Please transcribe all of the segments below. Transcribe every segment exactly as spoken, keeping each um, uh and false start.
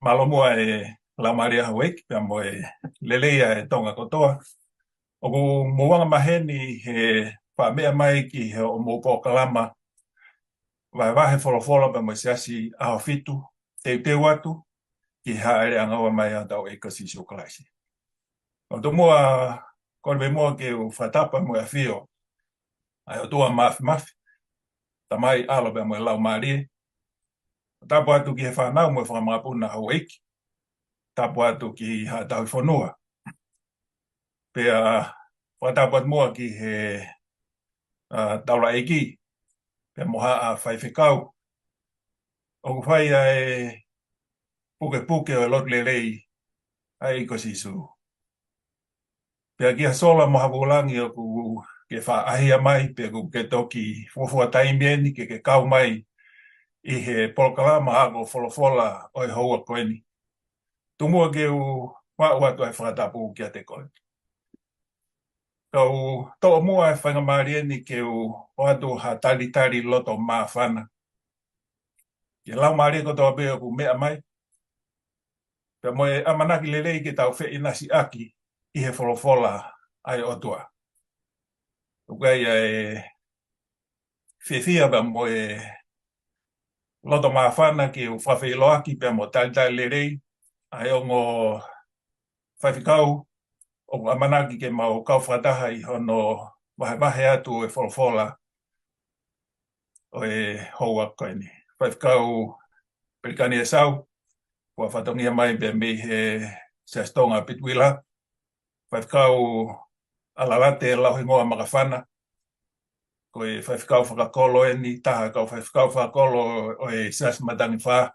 Mālō muʻa e Laumālie ʻa Houʻeiki, pea mo e lelei ʻa e Tonga kotoa. ʻOku mou anga maheni he faʻa meʻa mai ki he ʻo mou polokalama vahevahe folofola pea mo e Siasi ʻAhofitu, teuteu atu ki he hāʻele ʻanga ua mai ʻa hotau ʻEiki ko Sīsū Kalaisi. ʻOku tomuʻa kole pē muʻa ke u fakatapu mo e ʻafio ʻa e ʻOtua Māfimafi, Tamai, ʻAlo pea mo e Laumālie. Tapu atu ki he fānau mo e fanga makapuna ʻa Houʻeiki. Tapu atu ki haʻa tauhi fonua. Pea fakatapu atu muʻa ki he, ʻa, taulaʻeiki, pea mo haʻa faifekau ʻoku fai ʻa e pukepuke ʻo e lotu lelei ʻa e ʻEiki ko Sīsū. Pea ki ha sola mo ha vūlangi ʻoku ke faʻa ʻahia mai, pea ʻoku ke toki fuofua taimi eni ke ke kau mai ʻi he polokalama ako folofola ʻo e houa ko eni. Tomuʻa ke u maʻu atu ʻa e fakatapu kiate koe. Kau toʻo muʻa e faingamālie ni ke u ʻoatu ha talitali loto māfana ki he laumālie kotoa pē ʻoku meʻa mai, pea mo e ʻamanaki lelei ke tau feʻinasiʻaki ʻi he folofola ʻa e ʻOtua. ʻOku ʻi ai ʻa e fiefia pea mo e loto māfana ke u fakafeʻiloaki pea mo talitali lelei ʻa e ongo faifekau ʻoku ʻamanaki ke mau kau fakataha ʻi hono vahevahe atu e folofola ʻo e houa ko eni. Faifekau Pelikani ʻEsau, kuo fatongia mai pea mei he Siasi Tonga Pituila. Faifekau ʻAlalate Lauhingoa Makafana, ko e faifekau fakakolo eni, taha kau faifekau fakakolo ʻo e Siasi Matangi Fā.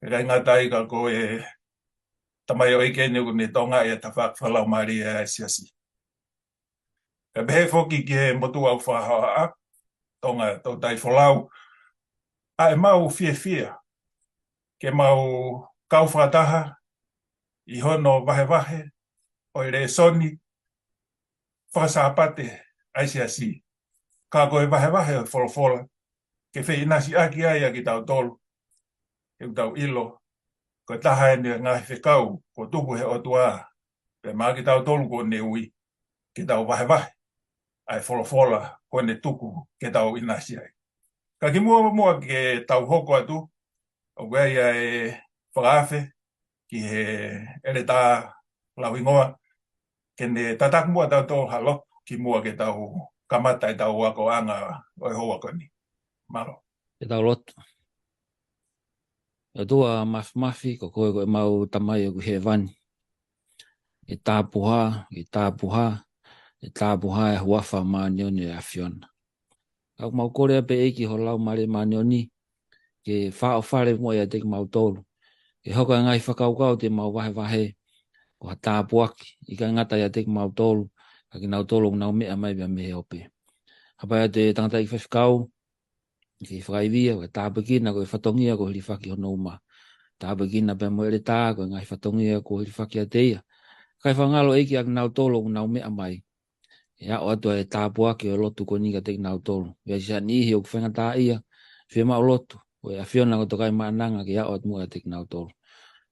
Pea ʻikai ngata ai ka ko e tamaioʻeiki eni ʻoku ne tokangaʻi e tafaʻaki fakalaumālie ʻa e Siasi. Pea pehē foki ki he motuʻa ʻoku fakahohaʻa, Tonga Toutai Folau, ʻa ʻemau fiefia ke mau kau fakataha ʻi hono vahevahe ʻo e lēsoni fakasāpate ʻa e Siasi. Ka ko e vahevahe ʻo e folofola ke feʻinasiʻaki ai ʻa kitautolu, ke tau ʻilo ko e taha eni e ngaahi fekau kuo tuku he ʻOtua pea maʻa kitautolu kuo ne ui, ke tau vahevahe ʻa e folofola kuo ne tuku ke tau ʻinasi ai. Ka kimuʻa muʻa ke tau hoko atu, ʻoku ʻi ai ʻa e fakaafe ki he ʻEletā Lauhingoa ke ne tataki muʻa tautolu ha lotu kimuʻa ke tau kamata ʻetau akoʻanga ʻo e houa ko eni. Mālō. Ke tau lotu. ʻOtua Māfimafi, ko koe ko ʻemau Tamai ʻoku ʻi hēvani. ʻE tapuhā, ʻe tapuhā, ʻe tapuhā e huafa māʻoniʻoni ʻo e ʻAfiona. Ka ʻoku mau kole pē ʻEiki ho Laumālie Māʻoniʻoni ke fakaʻofoʻofa muʻa ʻiate kimautolu, ke hoko e ngaahi fakakaukau te mau vahevahe ko ha tāpuaki, ʻikai ngata ʻiate kimautolu, ka kinautolu ʻoku nau meʻa mai pea mei he ope. Hapai atu e tangataʻeiki faifekau, ke fakaivia, ke tāpuekina ko e fatongia kuo hilifaki hono uma. Tāpuekina pea mo e ʻeletā ko e ngaahi fatongia kuo hilifaki ʻiate ia. Kae fakangaloʻi ʻEiki ʻa kinautolu ʻoku nau meʻa mai, ʻe aʻu atu ʻa e tāpuaki ʻo e lotu ko eni kiate kinautolu. Pea ʻi ai siʻa niʻihi ʻoku faingataʻaʻia, fiemaʻu lotu ʻo e ʻAfiona ko e Tokaimaʻananga ke aʻu atu muʻa ʻiate kinautolu.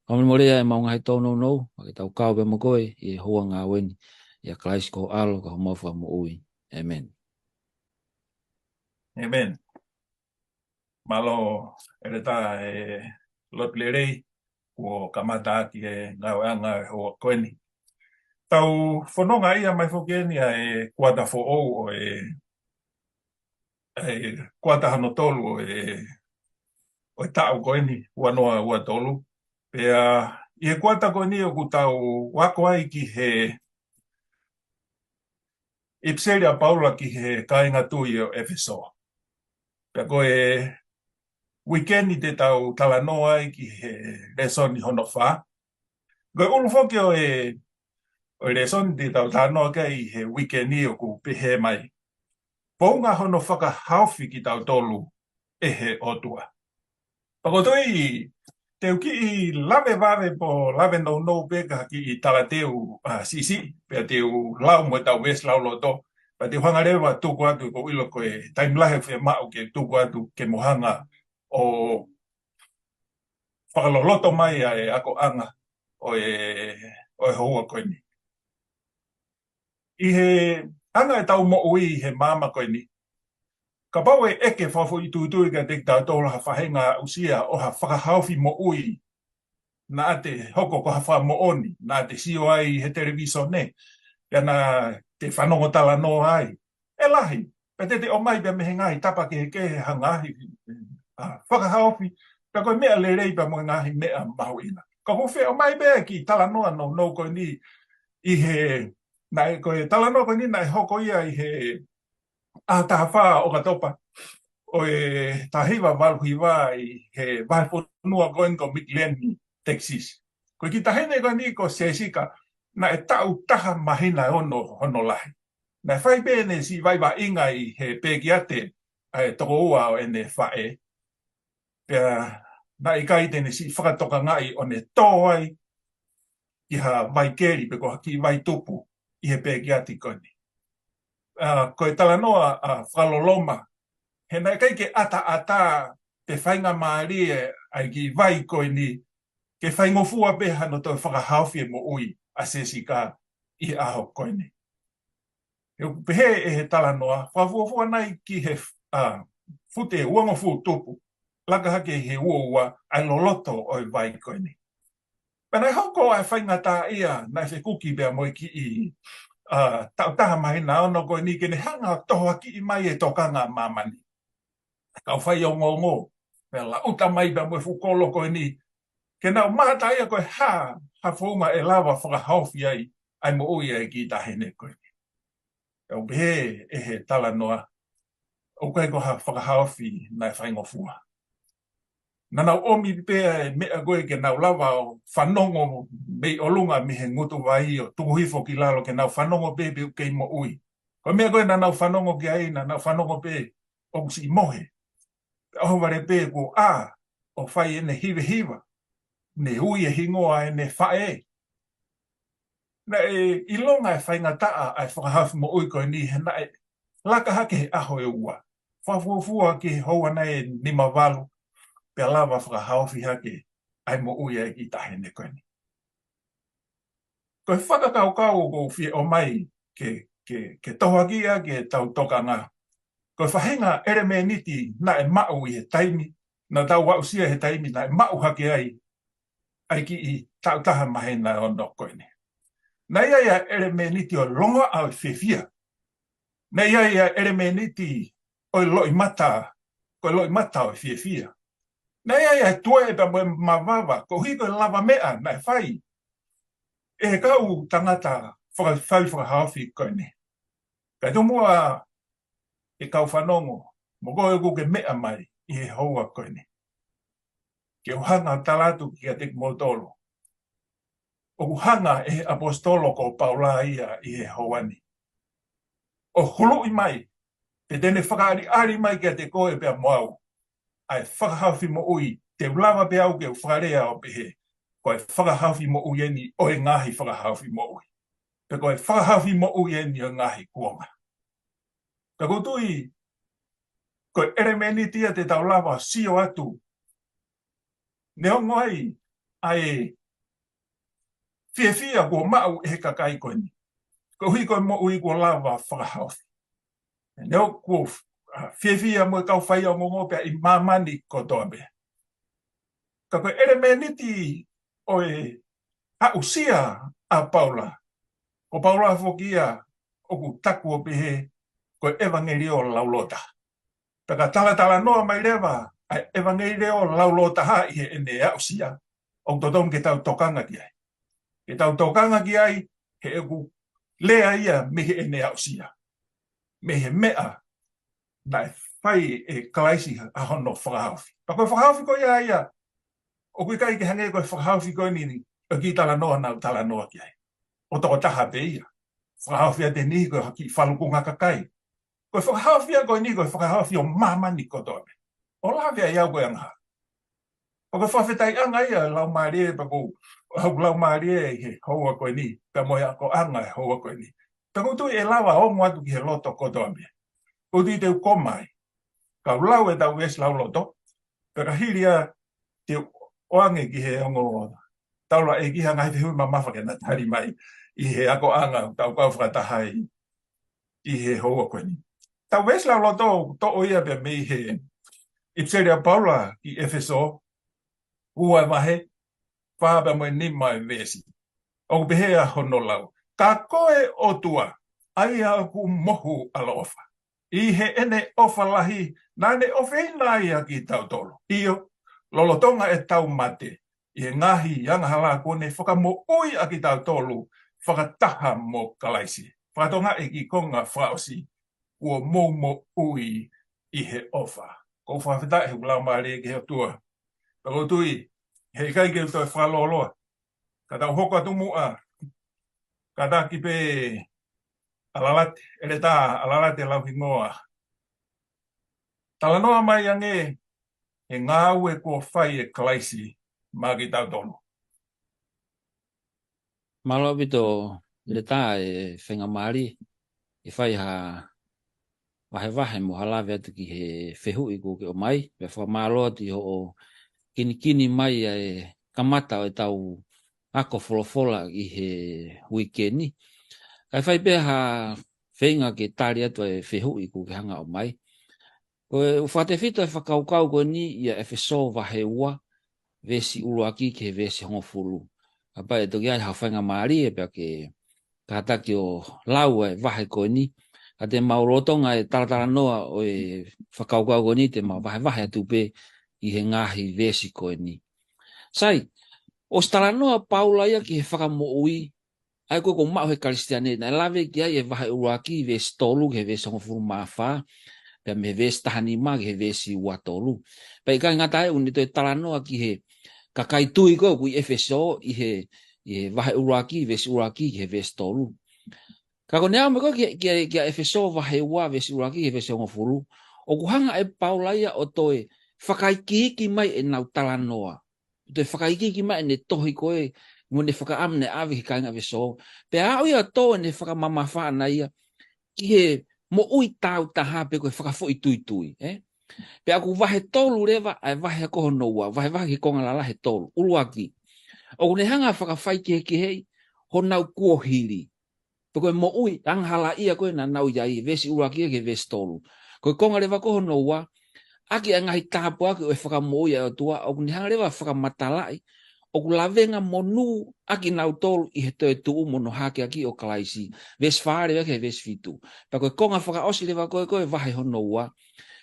Fakamolemole ʻemau ngaahi tōnounou, ka ke tau kau pē mo koe ʻi he houa ngāue ni, ʻia Kalaisi ko ho ʻAlo, ko homau Fakamoʻui. ʻĒmeni. ʻĒmeni. Mālō ʻEletā e lotu lelei kuo kamata ʻaki e ngāueʻanga e houa ko eni. Tau fononga ia mai foki eni ʻa e kuata foʻou ʻo e, ʻa e kuata hono tolu ʻo e, ʻo e taʻu ko eni, ua noa ua tolu. Pea ʻi he kuata ko eni ʻoku tau ako ai ki he ʻipiseli ʻa Paula ki he kāinga tui ʻo ʻEfesō. Pea ko e uike ni te tau talanoa ai ki he lēsoni hono fā. Ko e ʻulu foki ʻo e, ʻo e lēsoni te tau talanoa ki ai he uike ni ʻoku pehē mai: Founga hono fakahaofi kitautolu ʻe he ʻOtua. Pea ko e toe, te u kiʻi lave vave pe lave nounou pē ki ha kiʻi talateu, ʻa, siʻisiʻi, pea te u lau mo ʻetau veesi lauloto, pea te u hanga leva ʻo tuku atu, ʻoku ou ʻilo ko e taimi lahi ʻoku fiemaʻu ke tuku atu ke mo hanga ʻo fakaloloto mai ʻa e akoʻanga ʻo e, ʻo e houa ko eni. ʻI he anga ʻetau moʻui ʻi he māmani ko eni, kapau ʻe ʻeke fakafoʻituitui kiate kitautolu ha faʻahinga aʻusia ʻo ha fakahaofi moʻui naʻa te hoko ko ha fakamoʻoni, naʻa te sio ai he televīsone, pea naʻa te fanongo talanoa ai. ʻE lahi, pea te te ʻomai pea mei he ngaahi tapa kehekehe ha ngaahi, ʻa, fakahaofi, pea ko e meʻa lelei pea mo e ngaahi meʻa mahuʻinga. Ka ʻoku feʻao mai pē ki he talanoa nounou ko eni ʻi he, naʻe ko e talanoa ko eni naʻe hoko ia ʻi he ʻaho taha fā ʻo ʻOkatopa ʻo e taha hiva valu hiva ʻi he vahefonua ko eni ko Midland, Texas. Ko e kiʻi taʻahine ko eni ko Sesika, naʻe taʻu taha māhina ʻe ono hono lahi. Naʻe fai pē ʻene siʻi vaʻinga ʻi he pekiate ʻa e tokoua ʻo ʻene faʻē. Pea naʻe ʻikai te ne siʻi fakatokangaʻi ʻo ne tō ai ki ha vai keli pe ko ha kiʻi vai tupu ʻi he pekiate ko eni. ʻA, ko e talanoa, ʻa, fakaloloma, he naʻe ʻikai ke ʻataʻatā pe faingamālie ʻa e kiʻi vai ko eni ke faingofua pē hano toe fakahaofi e moʻui ʻa Sesika ʻi he ʻaho ko eni. He ʻoku pehē ʻe he talanoa, fakafuofua nai ki he, ʻa, fute uangofulu tupu, laka hake he uaua ʻa e loloto ʻo e vai ko eni. Pea naʻe hoko ʻa e faingataʻaʻia naʻe fekuki pea mo e kiʻi, ʻa, taʻu taha māhina ʻe ono ko eni ke ne hanga ʻo tohoakiʻi mai e tokanga ʻa māmani. Kau faiongoongo, pea lauta mai pea mo e fuʻu kolo ko eni, ke nau mātā ia ko e hā ha founga ʻe lava fakahaofi ai ʻa e moʻui ʻa e kiʻi taʻahine ko eni. ʻOku pehē ʻe he talanoa, ʻoku ʻikai ko ha fakahaofi naʻe faingofua. Naʻa nau ʻomi pē ʻa e meʻa ko ē ke nau lava ʻo fanongo mei ʻolunga mei he ngutu vai ʻo tuku hifo ki lalo ke nau fanongo pē pe ʻoku kei moʻui. Ko e meʻa ko ē naʻa nau fanongo ki ai, naʻa nau fanongo pē ʻoku siʻi mohe. Pea ʻohovale pē kuo ʻā ʻo fai ʻene hivehiva, ne ui e hingoa ʻene faʻē. Naʻe ʻilonga e faingataʻa ʻa e fakahaofi moʻui ko eni he naʻe laka hake he ʻaho ʻe ua. Fakafuofua ki he houa nai ʻe nima valu, pea lava fakahaofi hake ʻa e moʻui ʻa e kiʻi taʻahine ko eni. Ko e fakakaukau ʻoku ou fie ʻomai ke, ke, ke tohoakiʻi ʻaki ʻetau tokanga. Ko e faʻahinga ʻelemēniti naʻe maʻu ʻi he taimi, naʻa tau aʻusia he taimi naʻe maʻu hake ai ʻa e kiʻi taʻu taha māhina ʻe ono ko eni. Naʻe ʻi ai ʻa e ʻelemēniti ʻo e longoaʻa ʻo e fiefia. Naʻe ʻi ai ʻa e ʻelemēniti ʻo e loʻimata, ko e loʻimata ʻo e fiefia. Naʻe ʻi ai ʻa e tueʻe pea mo e mavava, koeʻuhi ko e lavameʻa naʻe fai ʻe he kau tangata faka-, fai fakahaofi ko eni. Kae tomuʻa ʻe kau fanongo, mo koe ʻoku ke meʻa mai ʻi he houa ko eni. Ke u hanga ʻo tala atu kiate kimoutolu, ʻoku hanga ʻe he ʻaposetolo ko Paula ia ʻi he houa ni ʻo huluʻi mai, pe te ne fakaʻaliʻali mai kiate koe pea mo au ʻa e fakahaofi moʻui te u lava pē au ke u fakalea ʻo pehē, ko e fakahaofi moʻui eni ʻo e ngaahi fakahaofi moʻui, pe ko e fakahaofi moʻui eni ʻo e ngaahi kuonga. Ka ʻoku ou tui, ko e ʻelemēniti ia te tau lava sio atu, neongo ai ʻa e fiefia kuo maʻu ʻe he kakai ko eni, koeʻuhi ko e moʻui kuo lava fakahaofi. Neongo kuo, ʻa, fiefia mo e kau faiongoongo pea ʻi māmani kotoa pē. Ka ko e ʻelemēniti ʻo e aʻusia ʻa Paula, ko Paula foki ia ʻoku taku ʻo pehē ko e ʻevangeliō laulōtaha. Pea ka talatalanoa mai leva ʻa e ʻevangeliō laulōtaha ʻi heʻene aʻusia, ʻoku totonu ke tau tokanga ki ai. Ke tau tokanga ki ai, he ʻoku lea ia mei heʻene aʻusia, mei he meʻa naʻe fai ʻe Kalaisi ʻa hono fakahaofi. Pea ko e fakahaofi ko ia ia, ʻoku ʻikai ke hangē ko e fakahaofi ko eni ʻo e kiʻi talanoa naʻa ku talanoa ki ai, ʻo tokotaha pē ia. Fakahaofi ʻa e teni ko e haki falukunga kakai. Ko e fakahaofi ia ko eni ko e fakahaofi ʻo māmani kotoa pē. ʻO lave ai au ko e anga hā. Pea ko e fakafetaʻiʻanga ia ʻa e Laumālie, pea ko hoku laumālie ʻi he houa ko eni, pea mo e akoʻanga ʻi he houa ko eni. Pea ʻoku ou tui ʻe lava ongo atu ki he loto kotoa pē. ʻOku ou tui te u koma ai, kau lau ʻetau veesi lauloto, pea ka hili ia te u ʻoange ki he ongo taulaʻeiki ha ngaahi fehuʻi mamafa ke na tali mai ʻi he akoʻanga ʻoku tau kau fakataha ai ʻi he houa ko eni. Tau veesi lauloto, toʻo ia pē mei he ʻipiseli ʻa Paula ki ʻEfesō, ua e vahe, fā pea mo e nima e veesi. ʻOku pehē ʻa hono lau: Ka ko e ʻOtua, ʻa ia ʻoku mohu ʻaloʻofa, ʻi heʻene ʻofa lahi naʻa ne ʻofeina ai ʻa kitautolu, ʻio, lolotonga ʻetau mate ʻi he ngaahi angahala, kuo ne fakamoʻui ʻa kitautolu fakataha mo Kalaisi. Fakatokangaʻi e kiʻi konga fakaʻosi, kuo mou moʻui ʻi he ʻofa. ʻOku ou fakafetaʻi he ʻoku laumālie ki he ʻOtua. Pea ʻoku ou tui he ʻikai ke u toe fakalōloa, ka tau hoko atu muʻa, kātaki pē ʻAlalate, ʻEletā ʻAlalate Lauhingoa. Talanoa mai ange e ngāue kuo fai ʻe Kalaisi maʻa kitautolu. Mālō ʻaupito ʻEletā e faingamālie ke fai ha vahevahe mo ha lave atu ki he fehuʻi kuo ke ʻomai, pea fakamālō atu ʻi hoʻo kinikini mai ʻa e kamata ʻo ʻetau ako folofola ʻi he uike ni. Kae fai pē ha feinga ke tali atu e fehuʻi kuo ke hanga ʻomai. Ko e ʻū fakatefito e fakakaukau ko eni ʻia ʻEfesō vahe ua, veesi ʻuluaki ki he veesi hongofulu. Kapau ʻe toki ʻi ai ha faingamālie pea ke kātaki ʻo lau e vahe ko eni, ka te mau lolotonga e talatalanoa ʻo e fakakaukau ko eni, te mau vahevahe atu pē ʻi he ngaahi veesi ko eni. Sai, ʻosi talanoa Paula ia ki he fakamoʻui, ʻa ia ko ē ʻoku maʻu he Kalisitiane, naʻe lave ki ai e vahe ʻuluaki veesi tolu ki he veesi hongofulu mā fā, pea mei he veesi taha nima ki he veesi ua tolu. Pea ʻikai ngata ai, ʻoku ne toe talanoa ki he kakai tui ko ē ʻoku ʻi ʻEfesō ʻi he, ʻi he vahe ʻuluaki, veesi ʻuluaki ki he veesi tolu. Ka ko ʻene aʻu mai ko ē ki, ki, ki ʻEfesō vahe ua veesi ʻuluaki ki he veesi hongofulu, ʻoku hanga ʻe Paula ia ʻo toe fakaikiiki mai ʻenau talanoa. Toe fakaikiiki mai ʻene tohi ko ē, mo ʻene fakaʻamu naʻe ʻave ki he kāinga ʻEfesō. Pea aʻu ia ʻo tō ʻene fakamamafa ʻana ia ki he moʻui tāutaha pe ko e fakafoʻituitui, ē? Pea ʻoku vahe tolu leva ʻa e vahe ko hono ua, vahevahe ki he konga lalahi ʻe tolu. ʻUluaki, ʻoku ne hanga ʻo fakafaikehekeheʻi honau kuohili, pe ko e moʻui angahalaʻia ko ē naʻa nau ʻi ai, veesi ʻuluaki ki he veesi tolu. Ko e konga leva ko hono ua, ʻaki ʻa e ngaahi tāpuaki ʻo e fakamoʻui ʻa e ʻOtua, ʻoku ne hanga leva ʻo fakamatalaʻi ʻoku lavenga monū ʻa kinautolu ʻi he toetuʻu mo hono hākeakiʻi ʻo Kalaisi, veesi fā leva ki he veesi fitu. Pea ko e konga fakaʻosi leva ko ē ko ē vahe hono ua,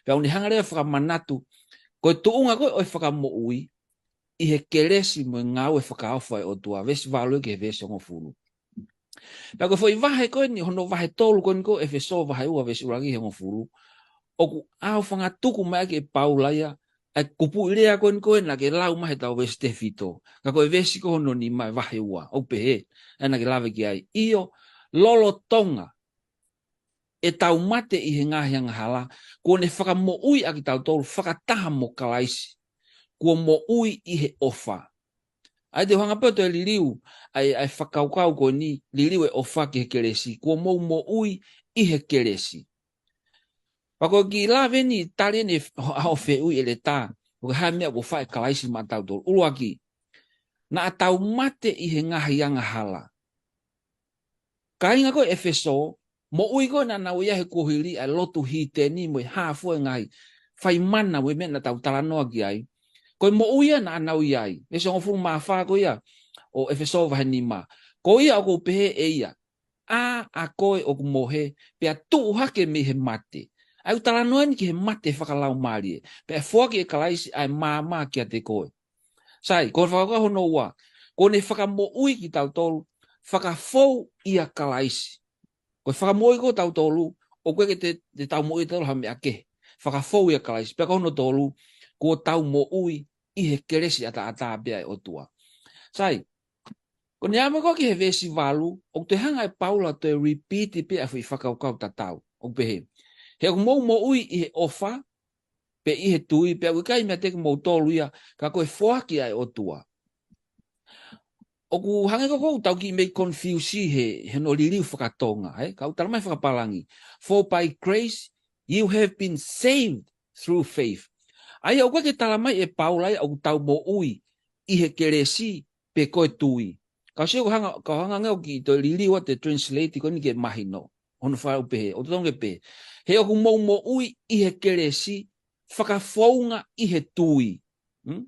pea ʻoku ne hanga leva ʻo fakamanatu ko e tuʻunga ko ē ʻo e fakamoʻui ʻi he kelesi mo e ngāue fakaofo ʻa e ʻOtua, veesi valu ki he veesi hongofulu. Pea ko e foʻi vahe ko eni, hono vahe tolu ko eni ko ē, ʻEfesō vahe ua veesi ʻuluaki ki he hongofulu, ʻoku ʻaofangatuku mai ʻaki ʻe Paula ia ʻa e kupuʻi lea ko eni ko ē naʻa ke lau mai he tau veesi tefito. Ka ko e veesi ko hono nima e vahe ua, ʻoku pehē, ʻa ia naʻa ke lave ki ai: ʻIo, lolotonga ʻetau mate ʻi he ngaahi angahala, kuo ne fakamoʻui ʻa kitautolu fakataha mo Kalaisi, kuo moʻui ʻi he ʻofa. ʻA ia te u hanga pē ʻo toe liliu ʻa e, ʻa e fakakaukau ko eni, liliu e ʻofa ki he kelesi, kuo mou moʻui ʻi he kelesi. Pea ko e kiʻi lave eni, tali eni ʻa hoʻo fehuʻi ʻEletā, ʻoku ʻi ai ha meʻa kuo fai ʻe Kalaisi maʻatautolu. ʻUluaki, naʻa tau mate ʻi he ngaahi angahala. Kāinga ko ē ʻEfesō, moʻui ko ē naʻa nau ʻi ai he kuohili, ʻa e lotu hiteni mo e hā fua e ngaahi fai mana mo e meʻa naʻa tau talanoa ki ai. Ko e moʻui ia naʻa nau ʻi ai. Veesi hongofulu mā fā ko ia ʻo ʻEfesō vahe nima. Ko ia ʻoku ou pehē ʻe ia, ʻĀ, ʻa koe ʻoku mohe, pea tuʻu hake mei he mate. ʻA ia ʻoku talanoa eni ki he mate fakalaumālie. Pea foaki ʻe Kalaisi ʻa e maama kiate koe. Sai, ko e fakakaukau hono ua, kuo ne fakamoʻui kitautolu fakafou ʻia Kalaisi. Ko e fakamoʻui ko ē ʻo tautolu, ʻoku ʻikai ke te, te tau moʻui ʻe tautolu ha meʻa kehe. Fakafou ʻia Kalaisi. Pea ko hono tolu, kuo tau moʻui ʻi he kelesi ʻataʻatā pē ʻa e ʻOtua. Sai, ko ʻene aʻu mai ko ē ki he veesi valu, ʻoku toe hanga ʻe Paula ʻo toe repeat pē ʻa e foʻi fakakaukau tatau. ʻOku pehē, he ʻoku mou moʻui ʻi he ʻofa, pe ʻi he tui, pea ʻoku ʻikai meiate kimoutolu ia, ka ko e foaki ʻa e ʻOtua. ʻOku hangē ko ē ʻoku tau kiʻi mei confuse he, he hono liliu fakatonga, ē? Ka ʻoku tala mai fakapālangi. For by grace you have been saved through faith. ʻA ia ʻoku ʻikai ke tala mai ʻe Paula ia ʻoku tau moʻui ʻi he kelesi pe ko e tui. Ka sio ko hanga, ka hanga ngeo ki to liliu atu e translate ko eni ke mahino. Hono fau pehē, ʻoku totonu ke pehē. He ʻoku mou moʻui ʻi he kelesi, fakafounga ʻi he tui. Hmm?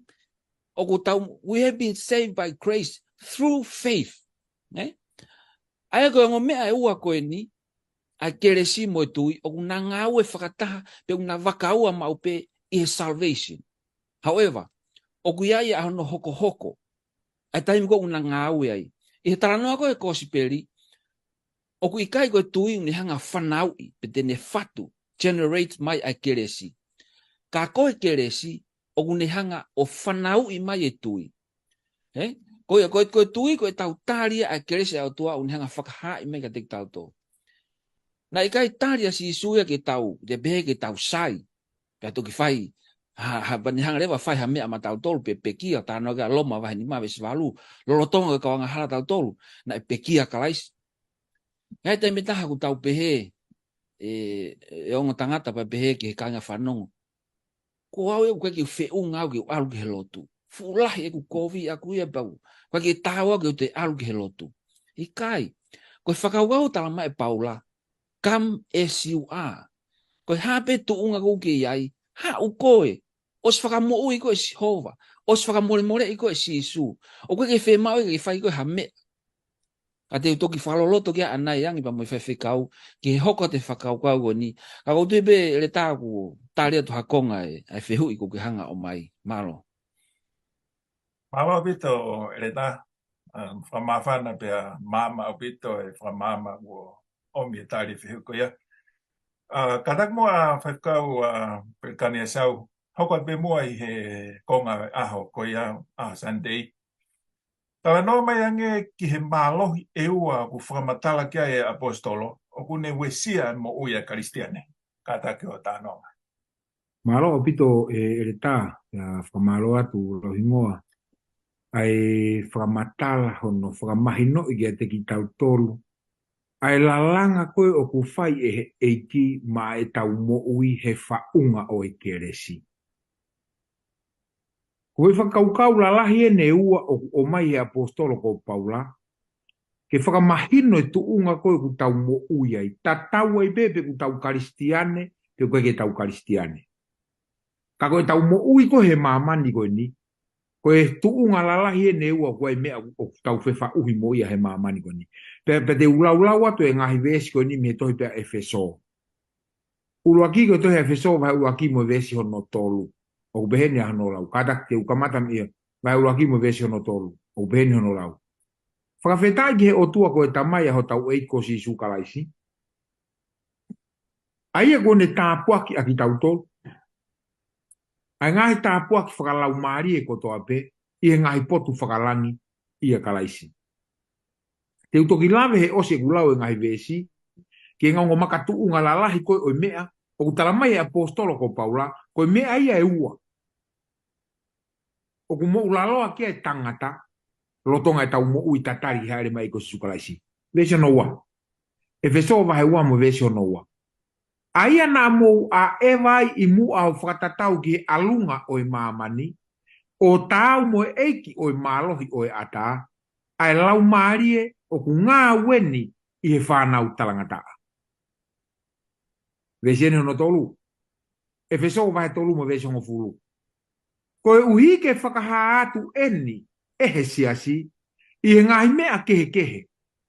ʻOku tau, we have been saved by grace through faith. Eh? ʻA ia ko e ongo meʻa ʻe ua ko eni, ʻa e kelesi mo e tui, ʻoku na ngāue fakataha, pe ʻoku na vakaua maʻu pē ʻi he salvation. However, ʻoku ʻi ai ʻa hono hokohoko, ʻa e taimi ko ē ʻoku na ngāue ai. ʻI he talanoa ko ē ʻo e kosipeli, ʻoku ʻikai ko e tui ʻoku ne hanga fanauʻi, pe te ne fatu, generate mai ʻa e kelesi. Ka ko e kelesi, ʻoku ne hanga ʻo fanauʻi mai e tui. He? Ko ia, ko e, ko e tui, ko e tau tali ʻa e kelesi ʻa e ʻOtua ʻoku ne hanga fakahaaʻi mai kiate kitautolu. Naʻe ʻikai tali ʻa Sīsū ia ke tau, te pehē ke tau sai. Pea toki fai, ha, ha, pea ne hanga leva fai ha meʻa maʻa tautolu pe pekia, talanoa ki ai ʻa Loma vahe nima veesi valu, lolotonga ko e kau angahala tautolu, naʻe pekia ʻa Kalaisi. Ngai taimi taha ʻoku tau pehē, e, e ongo tangata pea pehē ki he kāinga fanongo. Ko au ʻoku ʻikai ke feʻunga au ke u ʻalu ki he lotu. Fuʻu lahi ʻeku kovi ʻaku ia pau. ʻOku ʻikai ke taau au ke u toe ʻalu ki he lotu. ʻIkai, ko e fakakaukau tala mai ʻe Paula, come as you are. Ko e hā pē tuʻunga ʻoku ke ʻi ai, haʻu koe, ʻosi fakamoʻui koe ʻe Sihova, ʻosi fakamolemoleʻi koe ʻe Sīsū. ʻOku ʻikai ke fiemaʻu ke fai koe ha meʻa. Ka te u toki fakaloloto ki ai ʻanai ange pea mo e faifekau, ki he hoko atu e fakakaukau ko eni. Ka ʻoku ou tui pē ʻEletā kuo tali atu ha konga e, ʻa e fehuʻi ʻoku ke hanga ʻo ʻomai. Mālō. Mālō ʻaupito ʻEletā, um, fakamāfana pea maama ʻaupito e fakamaama kuo ʻomi e tali fehuʻi ko ia. Uh, kātaki muʻa faifekau, uh, Pelikani ʻAsau, hoko pē muʻa ʻi he konga ʻaho ko ia, ʻaho Sunday. Talanoa mai ange ki he mālohi ʻe ua ʻoku fakamatala ki ai e ʻaposetolo, ʻoku ne uesia e moʻui ʻa e Kalisitiane. Kātaki ʻo talanoa mai. Mālō ʻaupito e ʻEletā, ʻa e fakamālō atu lau hingoa. ʻA e fakamatala hono fakamahinoʻi kiate kitautolu ʻa e lalanga ko ē ʻoku fai ʻe he ʻEiki maʻa ʻetau moʻui he faʻunga ʻo e kelesi. Ko e fakakaukau lalahi eni ʻe ua ʻoku ʻomai he ʻaposetolo ko Paula, ke fakamahino e tuʻunga ko ē ʻoku tau moʻui ai, tatau ai pē pe ʻoku tau Kalisitiane, pe ʻoku ʻikai ke tau Kalisitiane. Ka ko ʻetau moʻui ko ē he māmani ko eni, ko e tuʻunga lalahi eni ʻe ua ko e meʻa ʻoku tau fefaʻuhi mo ia he māmani ko eni. Pea, pea te u laulau atu e ngaahi veesi ko eni mei he tohi pē ʻa ʻEfesō. ʻUluaki ko e tohi ʻa ʻEfesō vahe ʻuluaki mo e veesi hono tolu. ʻOku pehē ni ʻa hono lau. Kātaki te u kamata mei ia. Vahe ʻuluaki mo e veesi hono tolu. ʻOku pehē ni hono lau. Fakafetaʻi ki he ʻOtua ko e Tamai ʻa hotau ʻEiki ko Sīsū Kalaisi. ʻA ia kuo ne tāpuakiʻi kitautolu ʻa e ngaahi tāpuaki fakalaumālie kotoa pē, ʻi he ngaahi potu fakalangi ʻia Kalaisi. Te u toki lave he ʻosi ʻeku lau e ngaahi veesi, ki he ngaahi ongo makatuʻunga lalahi ko ē ʻo e meʻa, ʻoku tala mai e ʻaposetolo ko Paula, ko e meʻa ia ʻe ua ʻoku moʻulaloa ki ai e tangata, lolotonga ʻetau moʻui tatali ki he hāʻele mai ko Sīsū Kalaisi. Veesi hono ua. ʻEfesō vahe ua mo e veesi hono ua. ʻA ia naʻa mou ʻaʻeva ai ʻi muʻa ʻo fakatatau ki he ʻalunga ʻo e māmani, ʻo taau mo e ʻeiki ʻo e mālohi ʻo e ʻatā, ʻa e laumālie ʻoku ngāue ni ʻi he fānau talangataʻa. Veesi eni hono tolu. ʻEfesō vahe tolu mo e veesi hongofulu. Koeʻuhi ke fakahā atu eni ʻe he siasi, ʻi he ngaahi meʻa kehekehe,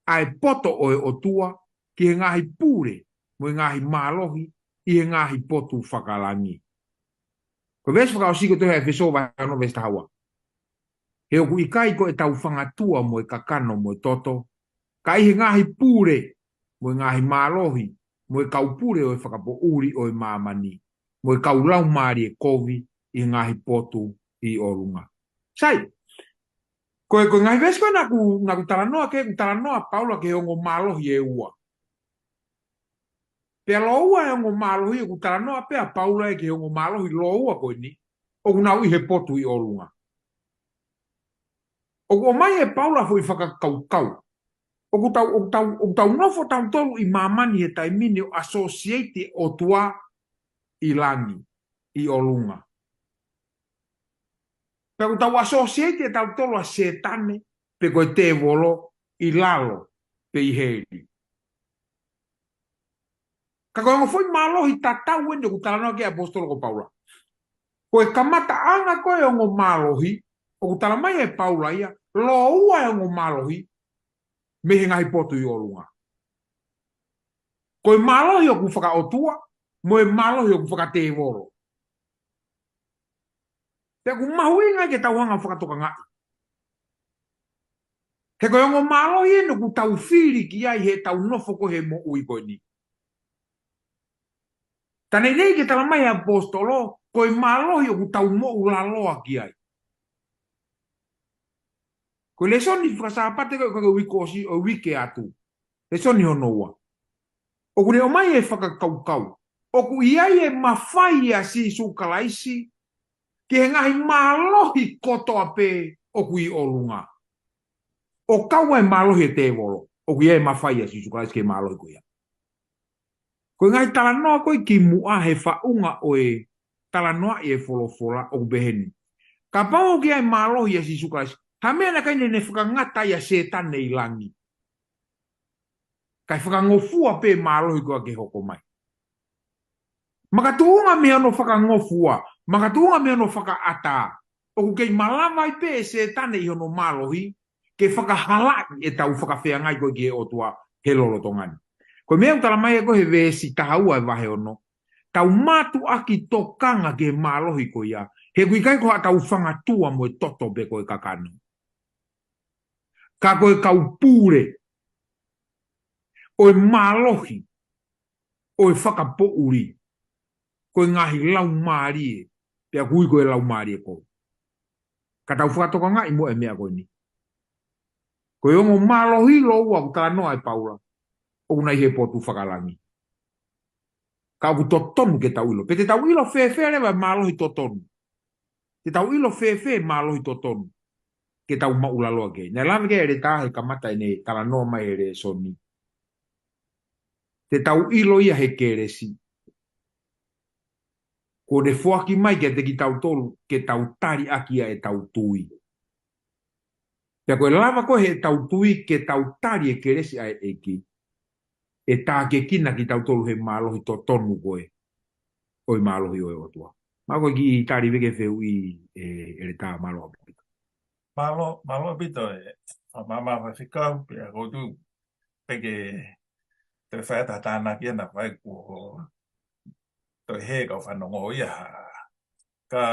ʻa e poto ʻo e ʻOtua, ki he ngaahi pule, mo e ngaahi mālohi, ʻi he ngaahi potu fakalangi. Ko e veesi fakaʻosi ko e tohi ʻa ʻEfesō vahe ono veesi taha ua. He ʻoku ʻikai ko ʻetau fangatua mo e kakano mo e toto, ka ʻi he ngaahi pule, mo e ngaahi mālohi, mo e kau pule ʻo e fakapoʻuli ʻo e māmani, mo e kau laumālie kovi ʻi he ngaahi potu ʻi ʻolunga. Sai, ko e, ko e ngaahi veesi ko ē naʻa ku, naʻa ku talanoa ki ai, ʻoku talanoa ʻa Paula ki he ongo mālohi ʻe ua. Pea lōua e ongo mālohi ʻoku talanoa pē ʻa Paula ia ki he ongo mālohi lōua ko eni, ʻoku nau ʻi he potu ʻi ʻolunga. ʻOku ʻomai ʻe Paula foʻi fakakaukau. ʻOku tau, ʻoku tau, ʻoku tau nofo tautolu ʻi māmani he taimi ni ʻo associate e ʻOtua ʻi langi, ʻi ʻolunga. Pea ʻoku tau associate ʻe tautolu ʻa Sētane, pe ko e tēvolo, ʻi lalo, pe ʻi heli. Ka ko e ongo foʻi mālohi tatau eni ʻoku talanoa ki ai ʻa e ʻaposetolo ko Paula. Ko e kamataʻanga ko ē ongo mālohi, ʻoku talamai ʻe Paula ia, lōua e ongo mālohi, mei he ngaahi potu ʻi ʻolunga. Ko e mālohi ʻoku fakaʻotua, mo e mālohi ʻoku fakatēvolo. Pea ʻoku mahuʻinga ke tau hanga ʻo fakatokangaʻi. He ko e ongo mālohi eni ʻoku tau fili ki ai heʻetau nofo ko ē he moʻui ko eni. Ka naʻe ʻikai ke talamai ʻe he ʻaposetolo, ko e mālohi ʻoku tau moʻulaloa ki ai. Ko e lēsoni fakasāpate ko ē ʻo e uike ʻosi, ʻo e uike atu. Lēsoni hono ua. ʻOku ne ʻomai e fakakaukau. ʻOku ʻi ai e mafai ʻa Sīsū Kalaisi, ki he ngaahi mālohi kotoa pē ʻoku ʻi ʻolunga. ʻO kau ai e mālohi ʻo e tēvolo. ʻOku ʻi ai e mafai ʻa Sīsū Kalaisi ki he mālohi ko ia. Ko e ngaahi talanoa ko ē kimuʻa he faʻunga ʻo e talanoaʻi e folofola ʻoku pehē ni. Kapau ʻoku ʻi ai e mālohi ʻa Sīsū Kalaisi, ha meʻa naʻe ʻikai ke ne fakangata ai ʻa Sētane ʻi langi. Kae fakangofua pē mālohi ko ia ke hoko mai. Makatuʻunga mei hono fakangofua, makatuʻunga mei hono fakaʻatā, ʻoku kei malava ai pē ʻe Sētane ʻi hono mālohi, ke fakahalaʻi ʻetau fakafeangai ko ē ki he ʻOtua he lolotonga ni. Ko e meʻa ʻoku talamai ko ē he veesi taha ua e vahe ono. Tau mātuʻaki tokanga ki he mālohi ko ia, he ʻoku ʻikai ko haʻatau fangatua mo e toto pe ko e kakano. Ka ko e kau pule, ʻo e mālohi, ʻo e fakapoʻuli, ko e ngaahi laumālie, pea ʻoku ui ko e laumālie ko ē. Ka tau fakatokangaʻi muʻa e meʻa ko eni. Ko e ongo mālohi lōua ʻoku talanoa ʻe Paula, ʻoku nau ʻi he potu fakalangi. Ka ʻoku totonu ke tau ʻilo. Pe te tau ʻilo fēfē leva e mālohi totonu. Te tau ʻilo fēfē e mālohi totonu. Ke tau moʻulaloa ki ai. Naʻe lave ki ai ʻEletā he kamata ʻene talanoa mai he lēsoni. Te tau ʻilo ia he kelesi. Kuo ne foaki mai kiate kitautolu, ke tau taliʻaki ʻa ʻetau tui. Pea ko e lava ko ē heʻetau tui ke tau tali e kelesi ʻa e ʻEiki, ʻe tākiekina kitautolu he mālohi totonu ko ē, ʻo e mālohi ʻo e ʻOtua. Mālō ko e kiʻi tali veke fehuʻi ʻe, ʻEletā, mālō ʻaupito. Mālō, mālō ʻaupito e, ʻa māmā faifekau, pea ko tu, peke, toe fai atu ha tānaki ʻana fai kuo, toe hē kau fanongo ia ha. Ka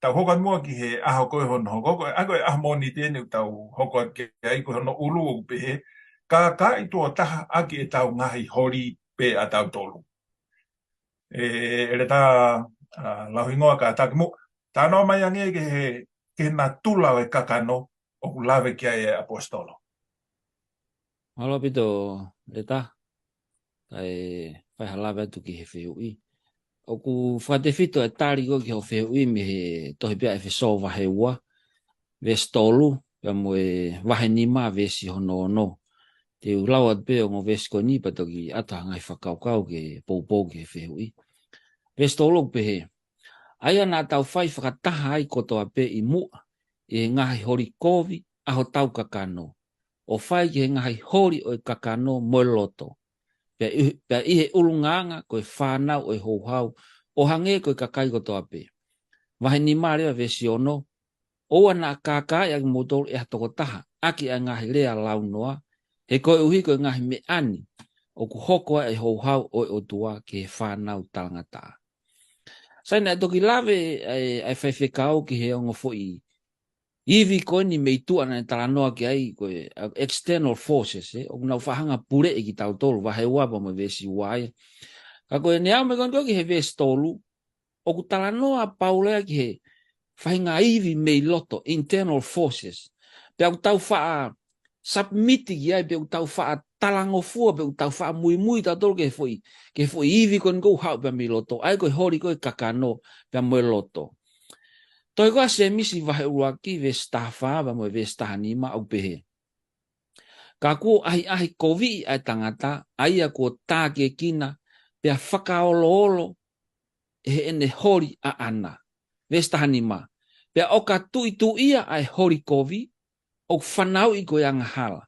tau hoko atu muʻa ki he ʻaho ko ē hono hoko, ko e, ʻa ko e ʻaho Mōnite eni ʻoku tau hoko atu ki ai ko hono ʻulu ʻoku pehē, kākaaʻi tuʻo taha ʻaki ʻetau ngaahi holi pē ʻa tautolu. ʻE, ʻEletā, ʻa, Lauhingoa Kātaki Muʻa. Talanoa mai ange ki he, ki he natula ʻo e kakano ʻoku lave ki ai e ʻaposetolo. Mālō ʻaupito, ʻEletā. Kae fai ha lave atu ki he fehuʻi. ʻOku fakatefito e tali ko ē ki hoʻo fehuʻi mei he tohi pē ʻa ʻEfesō vahe ua, veesi tolu, pea mo e vahe nima, veesi hono ono. Te u lau atu pē ongo veesi ko eni pea toki ʻoatu ha ngaahi fakakaukau ke poupou ki he fehuʻi. Veesi tolu ʻoku pehē, ʻa ia naʻa tau fai fakataha ai kotoa pē ʻi muʻa, ʻi he ngaahi holi kovi ʻa hotau kakano, ʻo fai ki he ngaahi holi ʻo e kakano mo e loto. Pea ʻi, pea ʻi he ʻulungaanga ko e fānau ʻo e houhau, ʻo hangē ko e kakai kotoa pē. Vahe nima leva veesi ono, ʻoua naʻa kākaaʻi ʻa kimoutolu ʻe ha tokotaha, ʻaki ʻa e ngaahi lea launoa, he koeʻuhi ko e ngaahi meʻa ni, ʻoku hoko ai e houhau ʻo e ʻOtua ki he fānau talangataʻa. Sai, naʻe toki lave ʻa e, ʻa e faifekau ki he ongo foʻi ivi ko eni mei tuʻa naʻe talanoa ki ai ko e, uh, external forces, ē, ʻoku nau faʻa hanga puleʻi kitautolu, vahe ua pea mo e veesi ua ia. Ka ko e neongo ko eni ko ē ki he veesi tolu, ʻoku talanoa ʻa Paula ia ki he faʻahinga ivi mei loto, internal forces. Pea ʻoku tau faʻa submit ki ai, pe ʻoku tau faʻa talangofua, pe ʻoku tau faʻa muimui tautolu ki he foʻi, ki he foʻi ivi ko eni ʻoku haʻu pea mei loto. ʻA ia ko e holi ko ē kakano pea mo e loto. Tohi ko ē ʻa Sēmisi vahe ʻuluaki veesi taha fā pea mo e veesi taha nima ʻoku pehē, ka kuo ʻahiʻahikoviʻi ʻa e tangata, ʻa ia kuo tākiekina, pea fakaoloolo ʻe heʻene holi ʻaʻana. Veesi taha nima. Pea ʻo ka tuʻituʻia ʻa e holi kovi, ʻoku fanauʻi ko e angahala.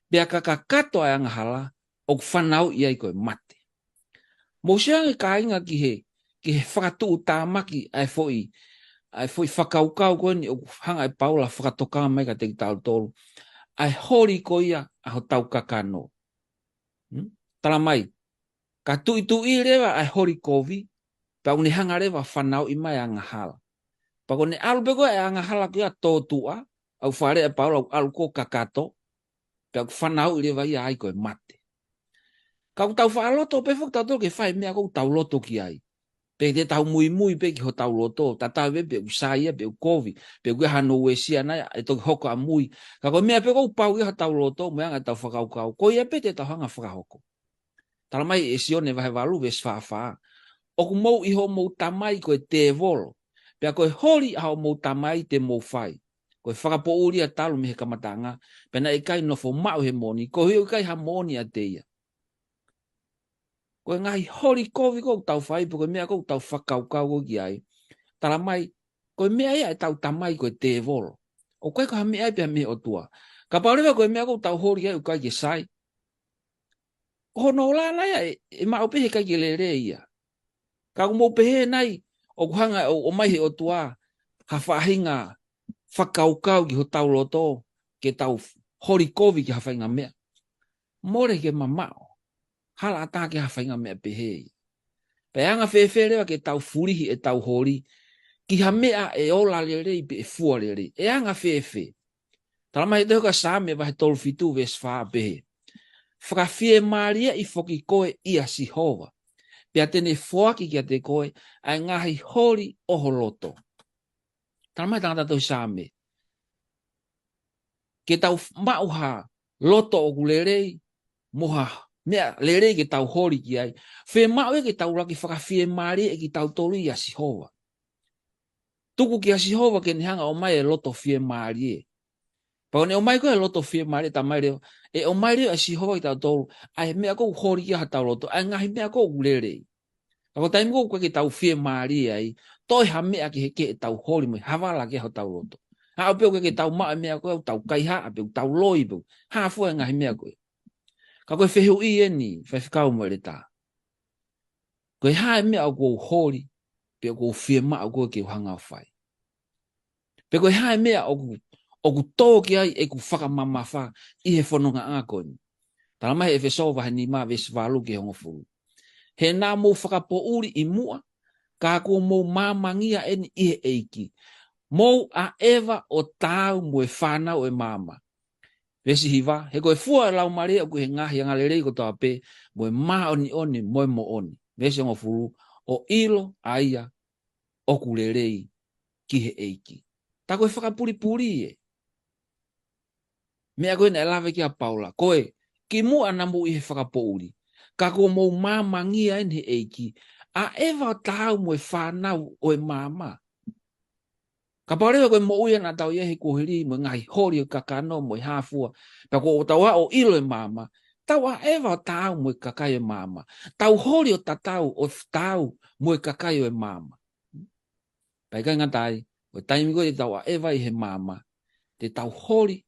Pea ka kakato ʻa e angahala, ʻoku fanauʻi ai ko e mate. Mou sio ange kāinga ki he, ki he fakatuʻutāmaki ʻa e foʻi, ʻa e foʻi fakakaukau ko eni ʻoku hanga ʻe Paula fakatoka mai kiate kitautolu. ʻA e holi ko ia ʻa hotau kakano. Hmm? Tala mai, ka tuʻituʻi leva ʻa e holi kovi, pea ʻoku ne hanga leva fanauʻi mai angahala. Pea ko ʻene ʻalu pē ko e angahala ko ia tōtuʻa, ʻoku faleʻi ʻe Paula ʻoku ʻalu ko kakato, pea ʻoku fanauʻi leva ia ai ko e mate. Ka ʻoku tau faʻa loto pē foki tautolu ke fai meʻa ʻoku tau loto ki ai. Pe te tau muimui pē ki hotau loto, tatau pē pe ʻoku sai ia, pe ʻoku kovi, pe ʻoku ʻi ai hano uesia nai, ʻe toki hoko ʻamui. Ka ko e meʻa pē ʻoku pau ia hotau loto, mo e anga ʻetau fakakaukau, ko ia pē te tau hanga fakahoko. Tala mai ʻe Sione vahe valu veesi fā fā. ʻOku mou ʻi hoʻomou tamai ko e tēvolo. Pea ko e holi ʻa hoʻomou tamai te mou fai. Ko e fakapoʻuli ia talu mei he kamataʻanga. Pea naʻe ʻikai nofo maʻu he moʻoni. Koeʻuhi ʻoku ʻikai ha moʻoni ʻiate ia. Ko e ngaahi holi kovi ʻoku tau fai, pe ko e meʻa ʻoku tau fakakaukau ko ē ki ai. Tala mai, ko e meʻa ia ʻetau tamai ko e tēvolo. ʻOku ʻikai ko ha meʻa ia pē ia mei he ʻOtua. Kapau leva ko e meʻa ʻoku tau holi ai ʻoku ʻikai ke sai. Ko hono ola nai ia ʻe, ʻe maʻu pē he ʻikai ke lelei ia. Ka ʻoku mou pehē nai, ʻoku hanga ʻo, ʻomai he ʻOtua, ha faʻahinga fakakaukau ki hotau loto, ke tau holi kovi ki ha faʻahinga meʻa. Mole ke mamaʻo, hala ʻatā ke ha faʻahinga meʻa pehē ia. Pea ʻe anga fēfē leva ke tau fulihi ʻetau holi, ki ha meʻa ʻe ola lelei pe ʻe fua lelei. ʻE anga fēfē. Tala mai ʻe he tohi ko Saame vahe tolu fitu veesi fā pehē. Fakafiemālieʻi foki koe ʻia Sihova. Pea te ne foaki kiate koe, ʻa e ngaahi holi ʻo ho loto. Tala mai tangata tohi Saame. Ke tau f-, maʻu ha loto ʻoku lelei, mo ha meʻa lelei ke tau holi ki ai. Fiemaʻu ia ke tau laki fakafiemālieʻi kitautolu ʻia Sihova. Tuku kia Sihova ke ne hanga ʻomai e loto fiemālie. Pea ʻo ne ʻomai ko e loto fiemālie tala mai leva. ʻE ʻomai leva ʻe Sihova kitautolu. ʻA e meʻa ʻoku holi ia hotau loto. ʻA e ngaahi meʻa ʻoku lelei. Ka ko e taimi ʻoku ʻikai ke tau fiemālie ai, toe ha meʻa kehekehe ʻe tau holi mo e havala ki ai hotau loto. Haʻu pē ʻoku ʻikai ke tau maʻu e meʻa ko ē, ʻoku tau kaihaʻa pē, ʻoku tau loi pē, hā fua e ngaahi meʻa ko ē. Ka ko e fehuʻi eni, faifekau mo e ʻeletā. Ko e hā e meʻa ʻoku ou holi, pe ʻoku ou fiemaʻu ko ē ke u hanga ʻo fai. Pe ko e hā e meʻa ʻoku, ʻoku tō ki ai ʻeku fakamamafa ʻi he fonongaʻanga ko eni. Tala mai he ʻEfesō vahe nima veesi valu ki he hongofulu. He naʻa mou fakapoʻuli ʻi muʻa, ka kuo mou māmangia eni ʻi he ʻEiki. Mou ʻaʻeva ʻo taau mo e fānau ʻo e maama. Veesi hiva, he ko e fua ʻo e Laumālie ʻoku ʻi he ngaahi angalelei kotoa pē, mo e māʻoniʻoni, mo e moʻoni. Veesi hongofulu, ʻo ʻilo ʻa ia ʻoku lelei ki he ʻEiki. Tā ko e fakapulipuli ē. Meʻa ko ē naʻe lave ki ai ʻa Paula. Ko e, kimuʻa naʻa mou ʻi he fakapoʻuli. Ka kuo mou māmangia eni he ʻEiki. ʻAʻeva ʻo taau mo e fānau ʻo e maama. Kapau leva ko e moʻui ʻa naʻa tau ʻi ai he kuohili mo e ngaahi holi ʻo e kakano mo e hā fua. Pea kuo tau aʻu ʻo ʻilo e maama. Tau ʻaʻeva ʻo taau mo e kakai ʻo e maama. Tau holi ʻo tatau ʻo taau mo e kakai ʻo e maama. Pea ʻikai ngata ai, ʻo e taimi ko ē te tau ʻaʻeva ʻi he maama, te tau holi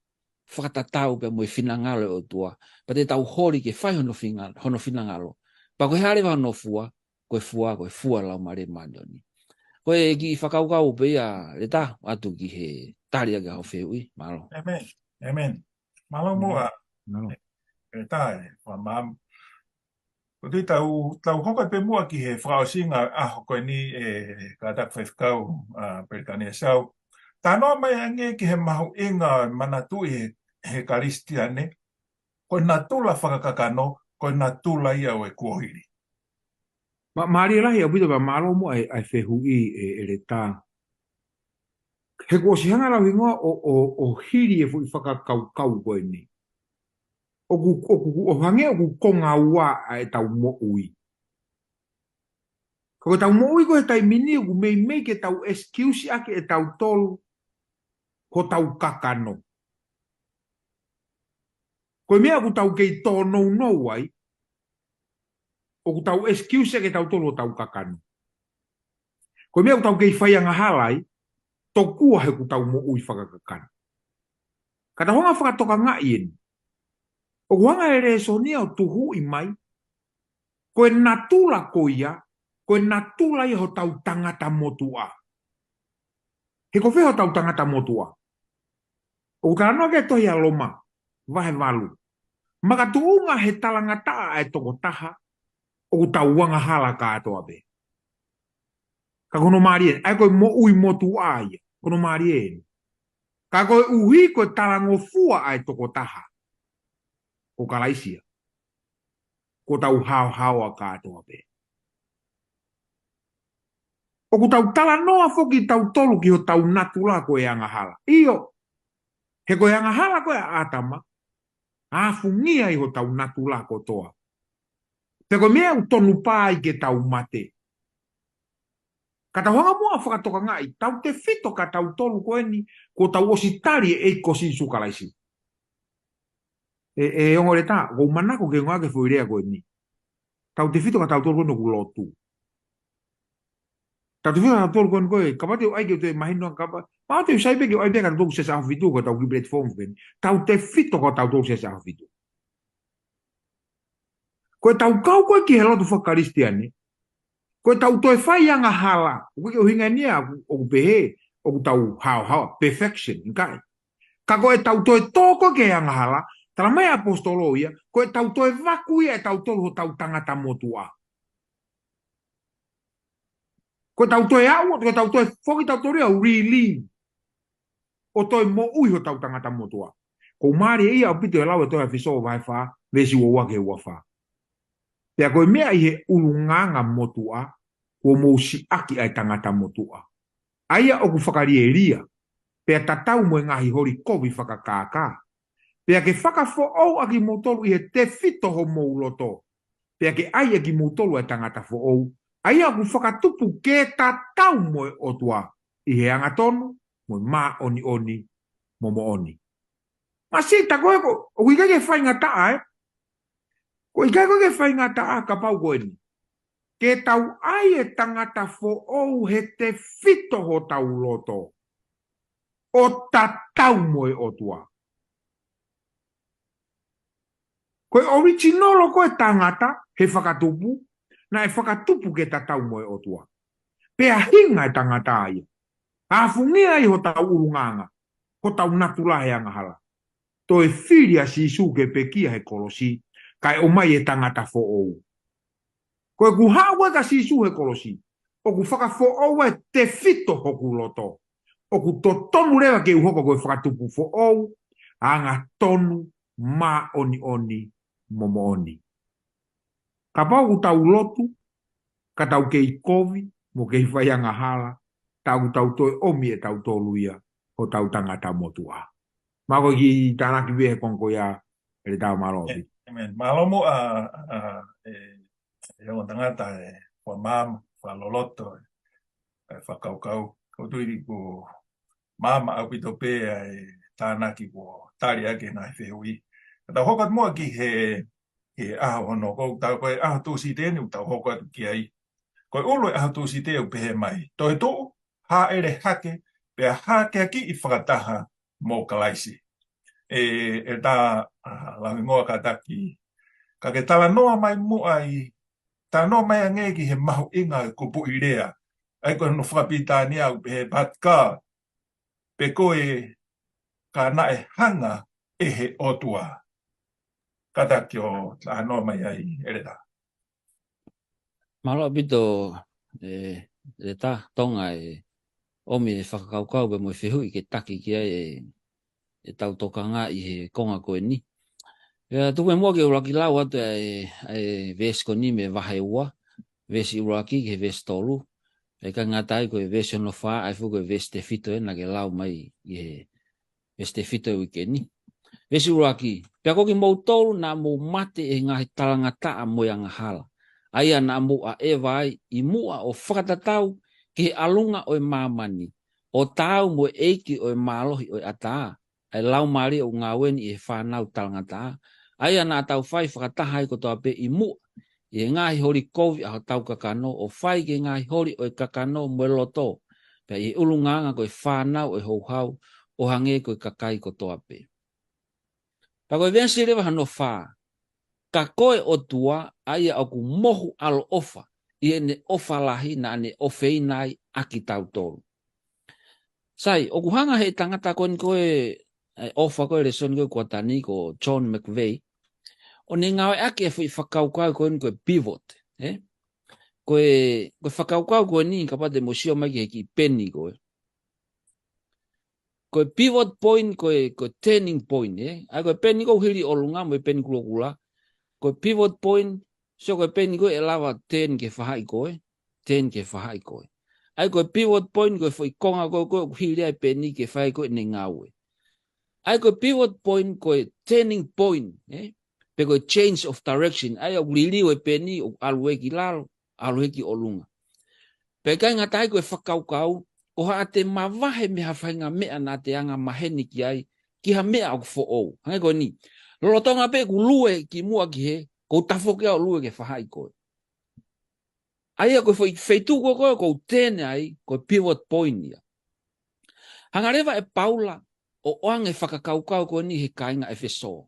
fakatatau pea mo e finangalo ʻo e ʻOtua, pea te tau holi ke fai hono finga-, hono finangalo. Pea ko e hā leva hono fua, ko e fua, ko e fua Laumālie Māʻoniʻoni. Ko e kiʻi fakakaukau pē ia, ʻeletā, atu ki he tali ʻaki hoʻo fehuʻi, mālō. ʻĒmeni. ʻĒmeni. Mālō muʻa. Mālō. ʻEletā, ʻe, fua maam. Ko tui tau, tau hoko pē muʻa ki he fakaʻosinga ʻaho ko eni ʻe kātaki faifekau, ʻa, Pelikania Sau. Talanoa mai ange ki he mahuʻinga manatuʻi he, he Kalisitiane, ko e natula fakakakano, ko e natula ia ʻo e kuohili. Ma-, mālie lahi ʻaupito pea mālō muʻa ʻa e, ʻa e fehuʻi ē, ʻeletā. He kuo ʻosi hanga lau hingoa ʻo, ʻo, ʻo hili e foʻi fakakaukau ko eni. ʻOku, ʻoku, ʻo hangē ʻoku konga ua ʻa ʻetau moʻui. Ko ʻetau moʻui ko e taimi ni ʻoku meimei ke tau excuse ʻaki ʻe tautolu hotau kakano. Ko e meʻa ʻoku tau kei tōnounou ai, ʻoku tau excuse ʻaki ʻe tautolu hotau kakano. Ko e meʻa ʻoku tau kei fai angahala ai, tokua he ʻoku tau moʻui fakakakano. Ka tau hanga ʻo fakatokangaʻi eni. ʻOku hanga ʻe he lēsoni ia ʻo tuhuʻi mai, ko e natula ko ia, ko e natula ia hotau tangata motuʻa. He ko fē hotau tangata motuʻa? ʻOku talanoa ki ai e tohi ʻa Loma, vahe valu. Makatuʻunga he talangataʻa ʻa e tokotaha, ʻoku tau angahala kātoa pē. Ka ko hono mālie eni, ʻa ia ko e moʻui motuʻa ia, ko hono mālie eni. Ka koeʻuhi ko e talangofua ʻa e tokotaha, ko Kalaisi ia, kuo tau haohaoa kātoa pē. ʻOku tau talanoa foki tautolu ki hotau natula ko e angahala. ʻIo, he ko e angahala ko ē ʻa ʻĀtama, afungia ai hotau natula kotoa. Pea ko e meʻa ʻoku tonu pē ai ke tau mate. Ka tau hanga muʻa ʻo fakatokangaʻi, tautefito kia tautolu ko eni, kuo tau ʻosi tali ʻe he ʻEiki ko Sīsū Kalaisi. ʻE, ʻe ongo Leta, ʻoku ou manako ke ngāueʻaki e foʻi lea ko eni. Tautefito kia tautolu ko eni ʻoku lotu. Tautefito kia tautolu ko eni ko ē, kapau te u ʻai ke u toe mahino, kapau, ma te u sai pē ke u ʻai pē kia tautolu Siasi ʻAhofitu ko ʻetau kiʻi platform ko eni. Tautefito kia tautolu Siasi ʻAhofitu. Ko ʻetau kau ko ē ki he lotu faka-Kalisitiane, ko ʻetau toe fai angahala, ʻoku ʻikai ke ʻuhinga eni ia ʻoku, ʻoku pehē, ʻoku tau haohaoa, perfection, ʻikai. Ka ko ʻetau toe tō ko ē ki he angahala, tala mai ʻaposetolo ia, ko ʻetau toe vaku ia ʻe tautolu hotau tangata motuʻa. Ko ʻetau toe aʻu, ko ʻetau toe foki tautolu ia ʻo relieve. ʻO toe moʻui hotau tangata motuʻa. ʻOku mālie ia ʻaupito e lau e tohi ʻa ʻEfesō vahe fā, veesi ua ua ki he ua fā. Pea ko e meʻa ʻi he ʻulungaanga motuʻa, kuo mou siʻaki ʻa e tangata motuʻa. ʻA ia ʻoku fakalielia, pea tatau mo e ngaahi holi kovi fakakākā. Pea ke fakafoʻou ʻa kimoutolu ʻi he tefito homou loto. Pea ke ʻai ʻe kimoutolu ʻa e tangata foʻou. ʻA ia ʻoku fakatupu ke tatau mo e ʻOtua. ʻI he angatonu, mo e māʻoniʻoni, mo moʻoni. Māsiʻi, tā ko ē ko, ʻoku ʻikai ke faingataʻa, ē? ʻOku ʻikai ko ē ke faingataʻa kapau ko eni. Ke tau ʻai e tangata foʻou he tefito hotau loto. ʻO tatau mo e ʻOtua. Ko e original ko ē tangata, he fakatupu, naʻe fakatupu ke tatau mo e ʻOtua. Pea hinga e tangata ia. Afungia ai hotau ʻulungaanga, hotau natula he angahala. Toe fili ʻa Sīsū ke pekia he kolosi, kae ʻomai e tangata foʻou. Ko ʻeku haʻu ko ē kia Sīsū he kolosi, ʻoku fakafoʻou e tefito hoku loto. ʻOku totonu leva ke u hoko ko e fakatupu foʻou, angatonu, māʻoniʻoni, mo moʻoni. Kapau ʻoku tau lotu, ka tau kei kovi, mo kei fai angahala, tā ʻoku tau toe ʻomi ʻe tautolu ia, hotau tangata motuʻa. Mālō e kiʻi tānaki pē he konga ko ia, ʻEletā, mālō ʻaupito. ʻĒmeni. Mālō muʻa, ʻa, ʻe, ʻe ongo tangata ʻe fakamaama, fakaloloto, ʻe, ʻe fakakaukau. ʻOku ou tui ʻoku maama ʻaupito pē ʻa e tānaki kuo tali ʻaki e ngaahi fehuʻi. Ka tau hoko atu muʻa ki he, he ʻaho hono, ko ʻetau ko e ʻaho Tūsite eni ʻoku tau hoko atu ki ai. Ko e ʻulu e ʻaho Tūsite ʻoku pehē mai: Toetuʻu, hāʻele hake, pea hākeakiʻi fakataha mo Kalaisi. ʻE, ʻEletā, ʻa, Lauhingoa Kātaki, ka ke talanoa mai muʻa ʻi, talanoa mai angē ki he mahuʻinga e kupuʻi lea. ʻA ia ko hono fakapilitānia ʻoku pehē, but God, pe ko e ka naʻe hanga ʻe he ʻOtua. Kātaki ʻo talanoa mai ai, ʻEletā. Mālō ʻaupito, ʻe, ʻEletā Tonga, ʻe ʻomi e fakakaukau pea mo e fehuʻi ke taki ki ai e, ʻetau tokanga ʻi he konga ko eni. Pea tuku muʻa ke u ʻuluaki lau atu e, e veesi ko eni mei he vahe ua, veesi ʻuluaki ki he veesi tolu. Pea ʻikai ngata ai ko e veesi hono fā, ʻa ia foki ko e veesi tefito ē naʻa ke lau mai ʻi he veesi tefito e uike ni. Veesi ʻuluaki: Pea ko kimoutolu naʻa mou mate ʻi he ngaahi talangataʻa mo e angahala, ʻa ia naʻa mou ʻaʻeva ai ʻi muʻa ʻo fakatatau ki he ʻalunga ʻo e māmani, ʻo taau mo e ʻeiki ʻo e mālohi ʻo e ʻatā, ʻa e laumālie ʻoku ngāue ni ʻi he fānau talangataʻa, ʻa ia naʻa tau fai fakataha ai kotoa pē ʻi muʻa ʻi he ngaahi holi kovi ʻa hotau kakano, ʻo fai ki he ngaahi holi ʻo e kakano mo e loto, Pea ʻi he ʻulungaanga ko e fānau ʻo e houhau, ʻo hangē ko e kakai kotoa pē. Pea ko e veesi leva hono fā. Ka ko e ʻOtua, ʻa ia ʻoku mohu ʻaloʻofa, ʻi heʻene ʻofa lahi naʻa ne ʻofeina ai ʻa kitautolu. Sai, ʻoku hanga he tangata ko eni ko e, e ʻofa ko e lēsoni ko e kuata ni ko John McVeigh. ʻO ne ngāueʻaki e foʻi fakakaukau ko eni ko e pivot, ē? Ko e, ko e fakakaukau ko eni kapau te mou sio mai ki he kiʻi peni ko ē. Ko e pivot point, ko e, ko e turning point, ē? ʻA ia ko e peni ko ē hili ʻolunga mo e peni kulokula. Ko e pivot point, so ko e peni ko ē ʻe lava turn ke fahaʻi ko ē, turn ke fahaʻi ko ē. ʻA ia ko e pivot point, ko e foʻi konga ko ē, ko ē ʻoku hili ai e peni ke fai ko ē ʻene ngāue. ʻA ia ko e pivot point, ko e turning point, ē? Pe ko e change of direction. ʻA ia ʻoku liliu e peni, ʻoku ʻalu hē ki lalo, ʻalu hē ki ʻolunga. Pea ʻikai ngata ai ko e fakakaukau, ko haʻate mavahe mei ha faʻahinga meʻa naʻa te anga maheni ki ai, ki ha meʻa ʻoku foʻou. Hangē ko eni. Lolotonga pē ʻeku lue ki muʻa ki hē, ʻoku ou tafoki au ʻo lue ke fahaʻi koe. ʻA ia ko e foʻi feituʻu ko ē ʻoku ou turn ai, ko e pivot point ia. Hanga leva ʻe Paula ʻo ʻoange e fakakaukau ko eni he kāinga ʻEfesō.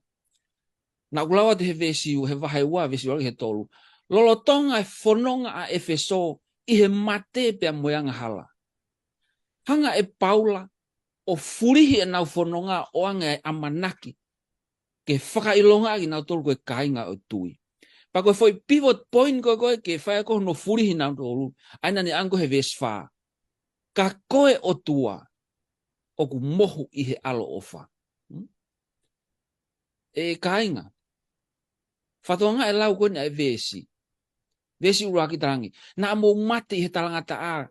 Naʻa ku lau atu he veesi, he vahe ua, veesi ua ki he tolu. Lolotonga e fononga ʻa ʻEfesō ʻi he mate pea mo e angahala. Hanga ʻe Paula ʻo fulihi ʻenau fononga ʻo ʻoange ʻa e ʻamanaki ke fakaʻilongaʻi kinautolu ko e kāinga ʻo e tui. Pea ko e foʻi pivot point ko ē ko ē ke fai ko ē hono fulihi kinautolu, ʻa ia naʻa ne ʻoange ko ē he veesi fā. Ka ko e ʻOtua ʻoku mohu ʻi he ʻaloʻofa. Hmm? ʻE kāinga, fakatokangaʻi e lau ko eni ʻa e veesi. Veesi ʻuluaki talaange. Naʻa mou mate ʻi he talangataʻa,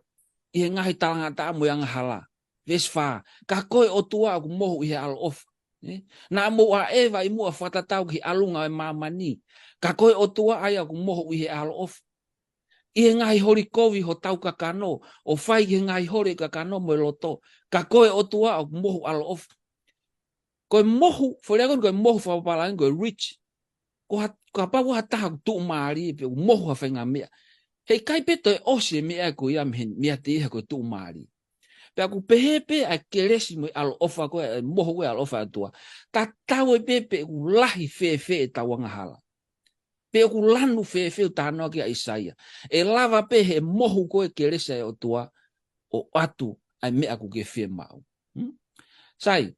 ʻi he ngaahi talangataʻa mo e angahala. Veesi fā. Ka ko e ʻOtua ʻoku mohu ʻi he ʻaloʻofa. Ē? Naʻa mou ʻaʻeva ʻi muʻa fakatatau ki he ʻalunga ʻo e māmani. Ka ko e ʻOtua ʻa ia ʻoku mohu ʻi he ʻaloʻofa. ʻI he ngaahi holi kovi hotau kakano, ʻo fai ki he ngaahi holi ʻo e kakano mo e loto. Ka ko e ʻOtua ʻoku mohu ʻaloʻofa. Ko e mohu, foʻi lea ko eni ko e mohu fakapapālangi ko e rich. Ko ha, kapau ko ha taha ʻoku tuʻumālie pe ʻoku mohu ha faʻahinga meʻa. Heʻikai pē toe ʻosi e meʻa ko ia mei he, meiate ia ko e tuʻumālie. Pea ʻoku pehē pē ʻa e kelesi mo e ʻaloʻofa ko ē, ʻa e mohu ko ē ʻaloʻofa ʻa e ʻOtua. Tatau ai pē pe ʻoku lahi fēfē ʻetau angahala. Pe ʻoku lanu fēfē ʻoku talanoa ki ai ʻa ʻAisea. ʻE lava pē he mohu ko ē kelesi ʻa e ʻOtua ʻo ʻoatu ʻa e meʻa ʻoku ke fiemaʻu. Hmm? Sai,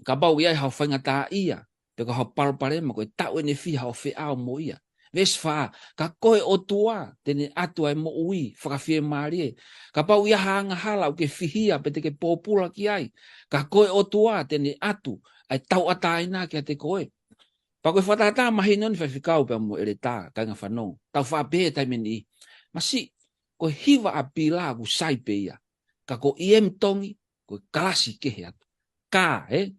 kapau ʻe ʻi ai haʻo faingataʻaʻia, pe ko haʻo palopalema, ko e taʻu ʻeni ʻe fiha ʻo feʻao mo ia. Veesi fā, ka ko e ʻOtua te ne ʻatu ʻa e moʻui fakafiemālie. Kapau ʻe ʻi ai ha angahala ʻoku ke fihia pe te ke pōpula ki ai, ka ko e ʻOtua te ne ʻatu ʻa e tauʻatāina kiate koe. Pea ko e fakatātā mahino eni Faifekau pea mo ʻEletā, kāinga fanongo. Tau faʻa pehē he taimi ni. Masiʻi, ko e hiva ʻa Pila ʻoku sai pē ia. Ka ko ʻIemi Tongi, ko e kalasi kehe atu. Ka, ē?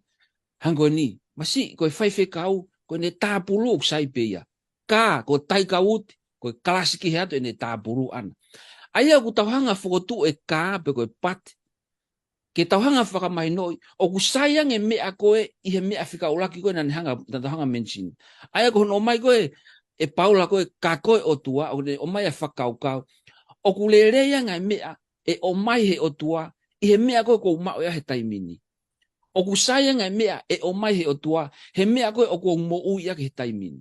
Hangē ko eni. Masiʻi, ko e Faifekau, ko ʻene tāpulu ʻoku sai pē ia. Ka, ko Taika Uti, ko e kalasi kehe atu ʻene tāpulu ʻana. ʻA ia ʻoku tau hanga fokotuʻu e ka, pe ko e pati. Ke tau hanga fakamahinoʻi, ʻoku sai ange meʻa ko ē ʻi he meʻa fika ʻuluaki ko ē naʻa ne hanga, naʻa tau hanga mention. ʻA ia ko hono ʻomai ko ē, ʻe Paula ko ē, ka ko e ʻOtua, ʻoku ne ʻomai ʻa e fakakaukau. ʻOku lelei ange ʻa e meʻa ʻe ʻomai he ʻOtua, ʻi he meʻa ko ē ʻoku ou maʻu ʻi he taimi ni. ʻOku sai ange ʻa e meʻa ʻe ʻomai he ʻOtua, he meʻa ko ē ʻoku ou moʻui ʻaki he taimi ni.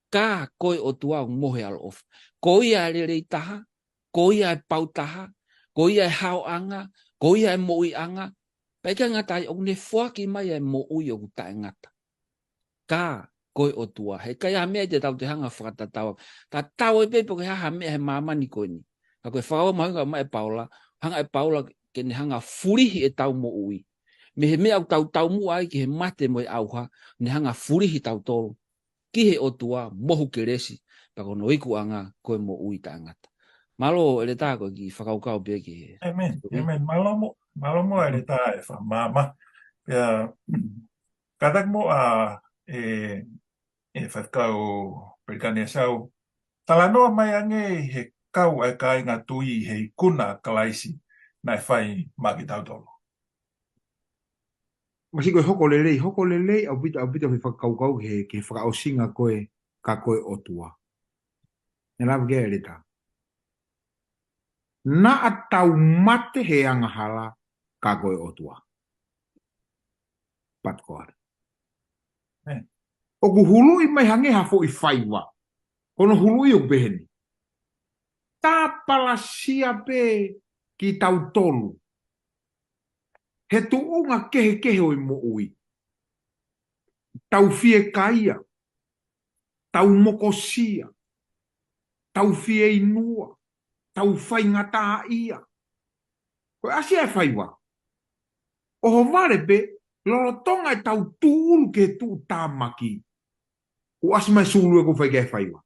Ka ko e ʻOtua ʻoku mohu ʻi he ʻaloʻofa. Ko ia e lelei taha, ko ia e pau taha, ko ia e haoʻanga, ko ia e moʻuiʻanga. Pea ʻikai ngata ai ʻoku ne foaki mai ʻa e moʻui ʻoku taʻengata. Ka ko e ʻOtua. Heʻikai ha meʻa te tau te hanga fakatatau. Tatau ai pē pe ko e hā ha meʻa he māmani ko eni. Ka ko e fakakaukau mahuʻinga ʻomai ʻe Paula, hanga ʻe Paula ke ne hanga fulihi ʻetau moʻui. Mei he meʻa ʻoku tau taumuʻa ai ki he mate mo e ʻauha, ne hanga fulihi tautolu ki he ʻOtua mohu kelesi, pea ko hono ikuʻanga ko e moʻui taʻengata. Mālō ʻEletā ko e kiʻi fakakaukau pē ki he. ʻĒmeni, ʻēmeni. Mālō mo, mālō mo ʻEletā e fakamaama. Pea, kātaki mo ʻa, ʻe, ʻe Faifekau Pelikani Asau. Talanoa mai ange he kau ʻa e kāinga tui he ikuna ʻa Kalaisi naʻe fai maʻa kitautolu. Masiʻi ko e hoko lelei, hoko lelei, ʻaupito, ʻaupito he fakakaukau ki he, ki he fakaʻosinga ko e, ka ko e ʻOtua. Ne lava ke ʻEletā. Naʻa tau mate he angahala, ka ko e ʻOtua. Pat koa. ʻOku huluʻi mai hangē ha foʻi faiva. Ko hono huluʻi ʻoku pehē ni. Tāpalasia pē kitautolu he tuʻunga kehekehe ʻo e moʻui. Tau fiekaia, tau mokosia, tau fieinua, tau faingataʻaʻia. Ko e ʻasi ʻa e faiva. ʻOhovale pē, lolotonga ʻetau tūʻulu ki he tuʻutāmaki, ʻoku ʻasi mai e sulu ʻoku fai ki ai e faiva.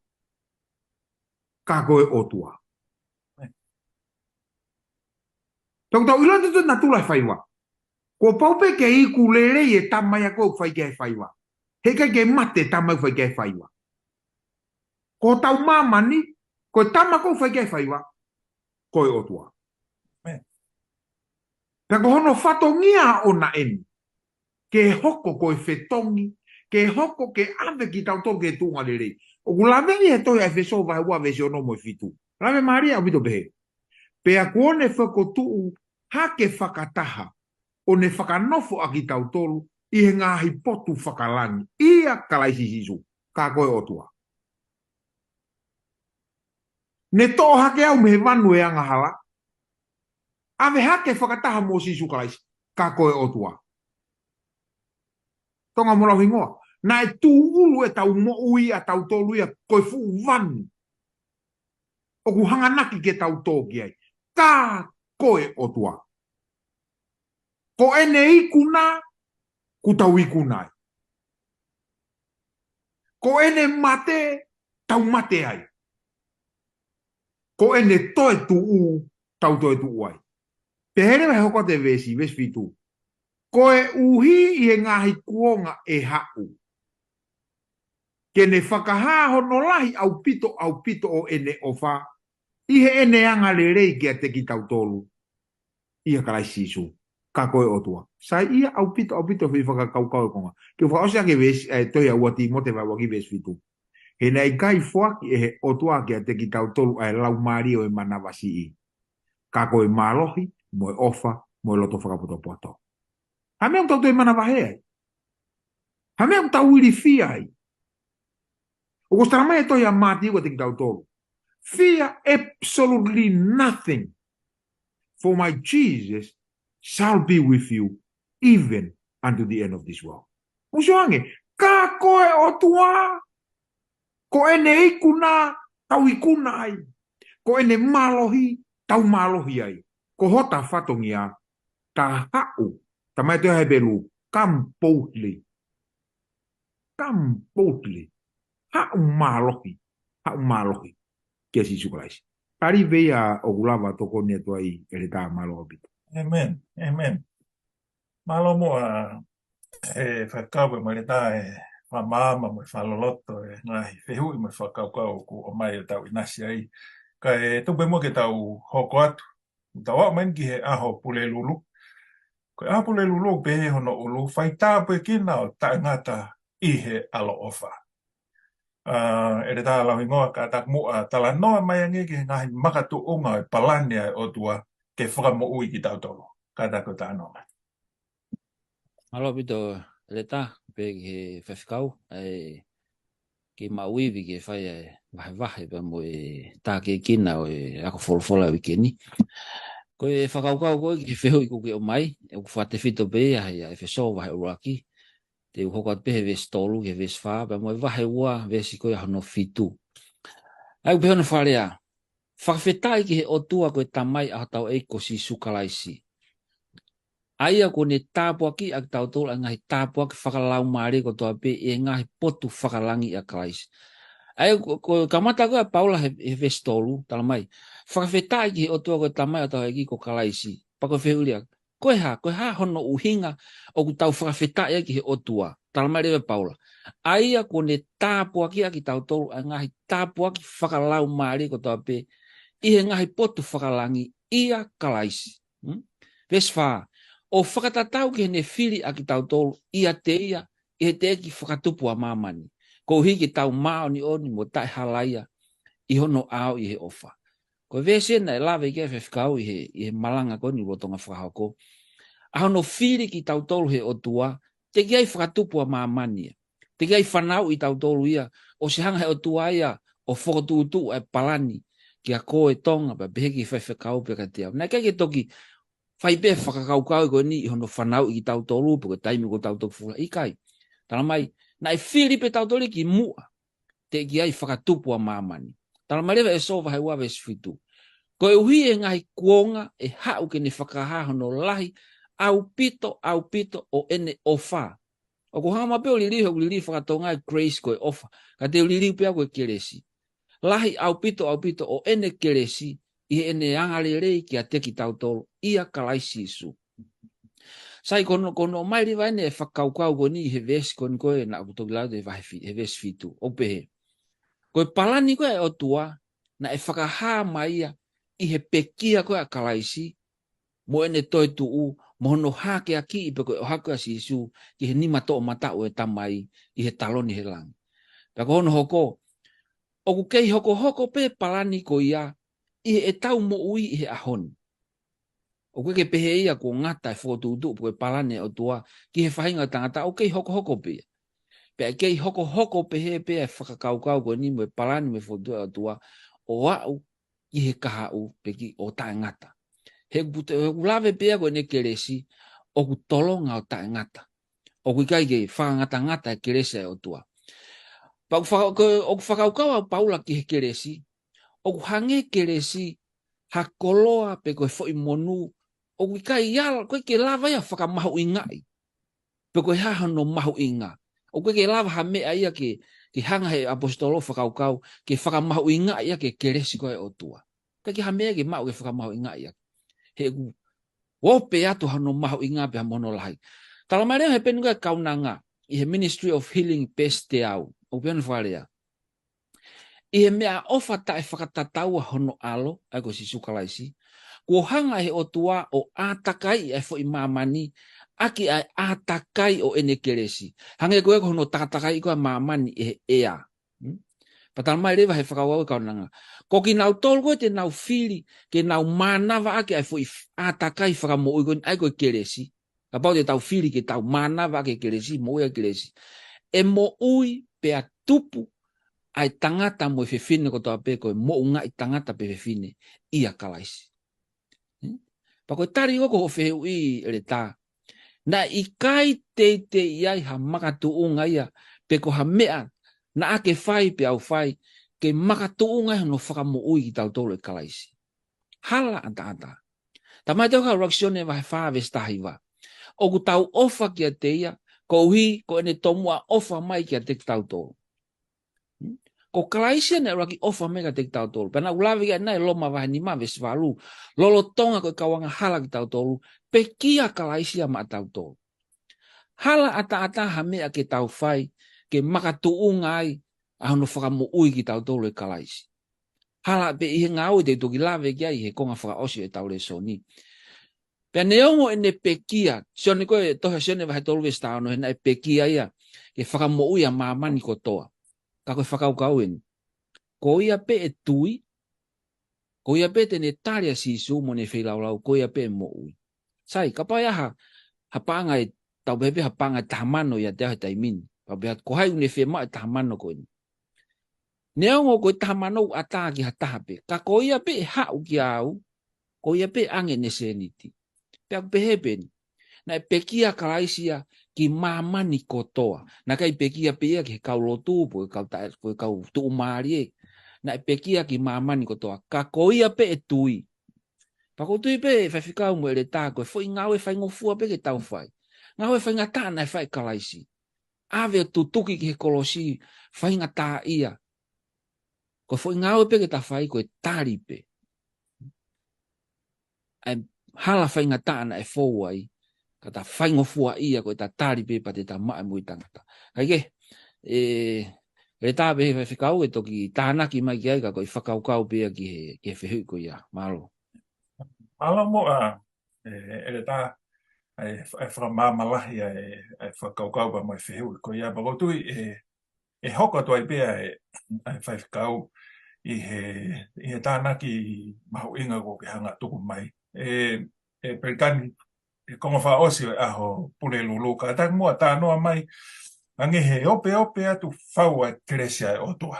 Ka ko e ʻOtua. Tau tau ʻilo atu e natula e faiva. Kuo pau pē ke iku lelei e tama ia ʻoku fai ki ai e faiva. Heʻikai ke mate e tama ʻoku fai ki ai e faiva. Ko hotau māmani, ko e tama ʻoku fai ki ai e faiva, ko e ʻOtua. Pea ko hono fatongia ʻoʻona eni, ke hoko ko e fetongi, ke hoko ke ʻave kitautolu ki he tuʻunga lelei. ʻOku laveʻi he tohi ʻa ʻEfesō vahe ua veesi ono mo e fitu. Lave mālie ʻaupito pehē. Pea kuo ne fokotuʻu hake fakataha, ʻo ne fakanofo ʻa kitautolu ʻi he ngaahi potu fakalangi, ʻia Kalaisi Sīsū, ka ko e ʻOtua. Ne toʻo hake au mei he vanu ʻo e angahala, ʻave hake fakataha mo Sīsū Kalaisi, ka ko e ʻOtua. Tonga mo Lauhingoa. Naʻe tūʻulu ʻetau moʻui ʻatautolu ia ko e fuʻu vanu ʻoku hanganaki ke tau tō ki ai. Ka ko e ʻOtua. Ko ʻene ikuna, ʻoku tau ikuna ai. Ko ʻene mate, tau mate ai. Ko ʻene toetuʻu, tau toetuʻu ai. Pea hē leva he hoko atu e veesi, veesi fitu. Koeʻuhi ʻi he ngaahi kuonga ʻe haʻu, ke ne fakahā hono lahi ʻaupito, ʻaupito ʻo ʻene ʻofa, ʻi heʻene angalelei kiate kitautolu ʻia Kalaisi Sīsū, ka ko e ʻOtua. Saiʻia ʻaupito, ʻaupito e foʻi fakakaukau ʻo e konga. Ke u fakaʻosi ʻaki e veesi, ʻa e tohi ʻa ua Tīmote vahe ua ki he veesi fitu. He naʻe ʻikai foaki ʻe he ʻOtua kiate kitautolu ʻa e laumālie ʻo e manavasiʻi, ka ko e mālohi, mo e ʻofa, mo e loto fakapotopoto. Hā e meʻa ʻoku tau toe manavahē ai? Hā e meʻa ʻoku tau ilifia ai? ʻOku ʻosi talamai ʻe he tohi ʻa Mātiu kiate kitautolu. Fear absolutely nothing, for my Jesus shall be with you, even unto the end of this world. Mou sio ange, ka ko e ʻOtua, ko ʻene ikuna, tau ikuna ai. Ko ʻene mālohi, tau mālohi ai. Ko hota fatongia, ta haʻu. Talamai ʻe he tohi Hepelū, come boldly. Come boldly. Haʻu mālohi. Haʻu mālohi kia Sīsū Kalaisi. Tali pē ia ʻoku lava tokoni atu ai, ʻEletā, mālō ʻaupito. ʻĒmeni. ʻĒmeni. Mālō muʻa e fakakaukau mo e ʻEletā, e fakamaama mo e fakaloloto e ngaahi fehuʻi mo e fakakaukau ʻoku ʻomai ʻo tau ʻinasi ai. Kae tuku pē muʻa ke tau hoko atu. Tau aʻu mai ki he ʻaho Pulelulu. Ko e ʻaho Pulelulu pē hono ʻulu, faitāpuekina ʻo taʻengata ʻi he ʻaloʻofa. ʻA, ʻEletā Lauhingoa, kātaki muʻa talanoa mai ange ki he ngaahi makatuʻunga ʻo e palani ʻa e ʻOtua ke fakamoʻui kitautolu. Kātaki talanoa mai. Mālō ʻaupito, ʻEletā, pea ki he faifekau, ʻa e kei maʻu ivi ke fai ʻa e vahevahe pea mo e tākiekina ʻo e ako folofola ʻo e uike ni. Ko e fakakaukau ko ē ki he fehuʻi ʻoku ke ʻomai, ʻoku fakatefito pē ia ʻi he ʻEfesō vahe ʻuluaki, te u hoko atu pē he veesi tolu ki he veesi fā, pea mo e vahe ua veesi ko ia hono fitu. ʻA ia ʻoku pehē hono fakalea, fakafetaʻi ki he ʻOtua ko e Tamai ʻa hotau ʻEiki ko Sīsū Kalaisi. ʻA ia kuo ne tāpuakiʻi ʻa kitautolu ʻa e ngaahi tāpuaki fakalaumālie kotoa pē ʻi he ngaahi potu fakalangi ʻia Kalaisi. ʻA ia ko, ko e kamata ko ē ʻa Paula he, he veesi tolu, talamai, fakafetaʻi ki he ʻOtua ko e Tamai ʻa hotau ʻEiki ko Kalaisi. Pea ko e fehuʻi leva, ko e hā, ko e hā hono ʻuhinga ʻoku tau fakafetaʻi ai ki he ʻOtua? Talamai leva ʻe Paula, ʻa ia kuo ne tāpuakiʻi ʻa kitautolu ʻa e ngaahi tāpuaki fakalaumālie kotoa pē ʻi he ngaahi potu fakalangi ʻia Kalaisi. Hmm? Veesi fā, ʻo fakatatau ki heʻene fili ʻa kitautolu ʻiate ia ʻi he teʻeki fakatupu ʻa māmani, koeʻuhi ke tau māʻoniʻoni mo taʻehalaia ʻi hono ʻao ʻi he ʻofa. Ko e veesi ʻe naʻe lave ki ai e faifekau ʻi he, ʻi he malanga ko eni lolotonga fakahoko. ʻA hono fili kitautolu he ʻOtua, teʻeki ai fakatupu ʻa māmani ia. Teʻeki ai fanauʻi kitautolu ia, ʻosi hanga he ʻOtua ia ʻo fokotuʻutuʻu ʻa e palani, kia koe Tonga, pea pehē ki he faifekau pea kiate au. Naʻe ʻikai ke toki fai pē fakakaukau ko eni ʻi hono fanauʻi kitautolu, pe ko e taimi ko ʻetau toki fula ʻikai. Talamai, naʻe fili pē tautolu ki muʻa, teʻeki ai fakatupu ʻa māmani. Talamai leva ʻe Sō vahe ua veesi fitu. Koeʻuhi ʻe he ngaahi kuonga ʻe haʻu ke ne fakahā hono lahi ʻaupito, ʻaupito ʻo ʻene ʻofa. ʻOku hanga maʻu pē ʻo liliu, ʻoku liliu faka-Tonga e grace ko e ʻofa. Ka te u liliu pē au ko e kelesi. Lahi ʻaupito, ʻaupito ʻo ʻene kelesi, ʻi heʻene angalelei kiate kitautolu, ʻia Kalaisi Sīsū. Sai, ko hono, ko hono ʻomai leva eni e fakakaukau ko eni ʻi he veesi ko eni ko ē naʻa ku toki lau atu he vahe fi-, he veesi fitu. ʻOku pehē. Ko e palani ko ē ʻa e ʻOtua, naʻe fakahā mai ia ʻi he pekia ko ē ʻa Kalaisi, mo ʻene toetuʻu, mo hono hākeakiʻi pe ko e ʻohake ʻa Sīsū ki he nima toʻomataʻu ʻo e Tamai ʻi he taloni he langi. Pea ko hono hoko, ʻoku kei hokohoko pē palani ko ia ʻi heʻetau moʻui ʻi he ʻaho ni. ʻOku ʻikai ke pehē ia kuo ngata e fokotuʻutuʻu pe ko e palani ʻa e ʻOtua ki he faʻahinga ʻo e tangata, ʻoku kei hokohoko pē ia. Pea kei hokohoko pehē pē e fakakaukau ko eni mo e palani mo e fokotuʻutuʻu ʻa e ʻOtua ʻo aʻu ki he kahaʻu pe ki ʻo taʻengata. He ʻoku pute-, he ʻoku lave pē ia ko ʻene kelesi, ʻoku tolonga ʻo taʻengata. ʻOku ʻikai ke fakangatangata e kelesi ʻa e ʻOtua. Pea ʻoku faka-, ko, ʻoku fakakaukau ʻa Paula ki he kelesi, ʻoku hangē kelesi ha koloa pe ko e foʻi monū, ʻoku ʻikai ala, ʻoku ʻikai ke lava ia fakamahuʻingaʻi pe ko e hā hono mahuʻinga. ʻOku ʻikai ke lava ha meʻa ia ke, ke hanga he ʻaposetolo fakakaukau, ke fakamahuʻingaʻi ia ki he kelesi ko ē ʻa e ʻOtua. ʻIkai ke ha meʻa ke maʻu ke fakamahuʻingaʻi ia. He ʻoku ope atu hono mahuʻinga pea mo hono lahi. Talamai leva he peni ko ē ʻa e kaunanga, ʻi he Ministry of Healing, peesi teau. ʻOku pehē hono fakalea. ʻI he meʻaʻofa taʻefakatataua hono ʻAlo, ʻa ia ko Sīsū Kalaisi, kuo hanga ʻe he ʻOtua ʻo ʻātakaiʻi ʻa e foʻi māmani ʻaki ʻa e ʻātakai ʻo ʻene kelesi. Hangē ko ia ko hono takatakai ko ē ʻa māmani ʻe he ʻea. Hmm? Pea talamai leva he fakakaukau ʻa e kaunanga, ko kinautolu ko ē te nau fili ke nau mānava ʻaki ʻa e foʻi f-, ʻātakai fakamoʻui ko eni, ʻa ia ko e kelesi. Kapau te tau fili ke tau mānava ʻaki e kelesi, moʻui ʻaki e kelesi, ʻe moʻui pea tupu ʻa e tangata mo e fefine kotoa pē, ko e moʻungaʻi tangata pe fefine ʻia Kalaisi. Hmm? Pea ko e tali ʻoku ou fehuʻi ʻEletā, naʻe ʻikai teitei ʻi ai ha makatuʻunga ia, pe ko ha meʻa naʻa ke fai pe au fai, ke makatuʻunga ai hono fakamoʻui kitautolu ʻe Kalaisi. Hala ʻataʻatā. Talamai ʻe he tohi ʻuluaki Sione vahe fā veesi taha hiva, ʻoku tau ʻofa kiate ia, koeʻuhi ko ʻene tomuʻa ʻofa mai kiate kitautolu. Hmm? Ko Kalaisi ia naʻe ʻuluaki ʻofa mai kiate kitautolu. Pea naʻa ku lave ki ai ʻanenai Loma vahe nima veesi valu, lolotonga ko e kau angahala kitautolu, pekia Kalaisi ia maʻatautolu. Hala ʻataʻatā ha meʻa ke tau fai, ke makatuʻunga ai ʻa hono fakamoʻui kitautolu ʻe Kalaisi. Hala pē ʻi he ngāue te u toki lave ki ai he konga fakaʻosi ʻo ʻetau lēsoni. Pea neongo ʻene pekia, Sione ko ē, tohi ʻa Sione vahe tolu veesi taha ono, he naʻe pekia ia ke fakamoʻui ʻa māmani kotoa. Ka ko e fakakaukau eni, ko ia pē ʻe tui, ko ia pē te ne tali ʻa Sīsū mo ʻene feilaulau, ko ia pē ʻe moʻui. Sai, kapau ʻe ʻi ai ha, ha paʻanga ʻe, tau pehē pē ha paʻanga ʻe taha mano ʻiate au he taimi ni. Pea pehē, ko hai ʻoku ne fiemaʻu e taha mano ko eni? Neongo ko e taha mano ʻoku ʻatā ki ha taha pē. Ka ko ia pē ʻe haʻu kia au, ko ia pē ʻange ʻene sēniti. Pea ʻoku pehē pē eni. Naʻe pekia Kalaisi ia ki māmani kotoa. Naʻe ʻikai pekia pē ia ki he kau lotu, pe ko e kau taʻe-, pe ko e kau tuʻumālie. Naʻe pekia ki māmani kotoa. Ka ko ia pē ʻe tui. Pea ʻoku ou tui pē, faifekau mo ʻEletā, ko e foʻi ngāue faingofua pē ke tau fai. Ngāue faingataʻa naʻe fai ʻe Kalaisi. ʻAve ʻo tutuki ki he kolosi, faingataʻaʻia. Ko e foʻi ngāue pē ke ta fai ko e tali pē ʻa e hala faingataʻa naʻe fou ai, ka ta faingofua ia ko ʻeta tali pē pea te ta maʻu e moʻui taʻengata. Kae kehe, ʻe, ʻEletā pe faifekau ʻe toki tānaki mai ki ai ka ko e fakakaukau pē ia ki he, ki he fehuʻi ko ia. Mālō. Mālō muʻa, ʻe, ʻEletā, ʻa e, ʻa e fakamāmā lahi ʻa e, ʻa e fakakaukau pea mo e fehuʻi ko ia, pea ʻoku ou tui ʻe, ʻe hoko atu ai pē ʻa e, ʻa e faifekau, ʻi he, ʻi he tānaki mahuʻinga ko ē ke hanga tuku mai. ʻE, ʻe Pelikani, ʻe Konga Fakaʻosi ʻo e ʻAho Pulelulu, kātaki muʻa talanoa mai, hangē he opeope atu fau ʻa e kelesi ʻa e ʻOtua.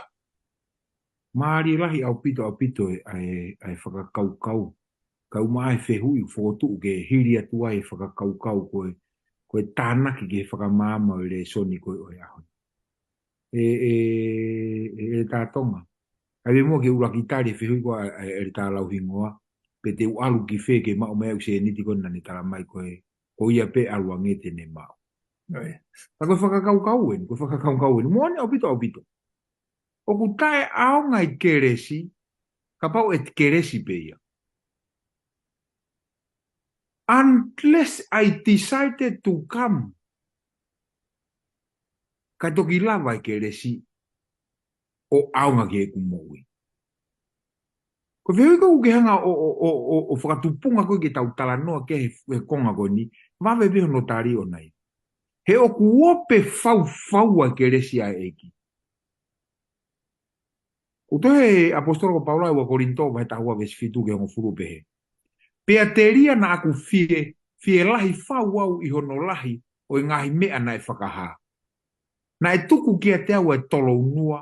Mālie lahi ʻaupito, ʻaupito ʻa e, ʻa e, ʻa e fakakaukau. Kau mai fehuʻi fokotuʻu ke hili atu ai e fakakaukau ko e, ko e tānaki ki he fakamaama ʻo e lēsoni ko ē ʻo e ʻaho ni. ʻE, ʻe, ʻe, ʻe Tātonga. ʻAi muʻa ke ʻuluaki tali e fehuʻi ko ē ʻa, ʻa, ʻa ʻEletā Lauhingoa. Pe te u ʻalu ki fē ke maʻu mai ʻeku sēniti ko ē naʻa ne tala mai ko ē, ko ia pē ʻalu ange te ne maʻu. ʻIo. Ka ko e fakakaukau eni, ko e fakakaukau eni. Moʻoni ʻaupito, ʻaupito. ʻOku taʻeʻaonga e kelesi, kapau ʻe kelesi pē ia. Unless I decided to come, ka toki lava e kelesi ʻo ʻaonga ki heʻeku moʻui. Ko e fehuʻi ko ē ʻoku ke hanga ʻo, ʻo, ʻo, ʻo, ʻo fakatupunga ko ē ke tau talanoa ki he, he konga ko eni, vave pē hono tali ʻona ia. He ʻoku ope faufau ʻa e kelesi ʻa e ʻEiki. ʻOku tohi ʻe he ʻapositolo ko Paula ʻi he ua Kolinitō vahe taha ua veesi fitu ki he hongofulu pehē. Pea telia naʻa ku fie, fie lahi fau au ʻi hono lahi ʻo e ngaahi meʻa naʻe fakahā. Naʻe tuku kiate au ʻa e tolounua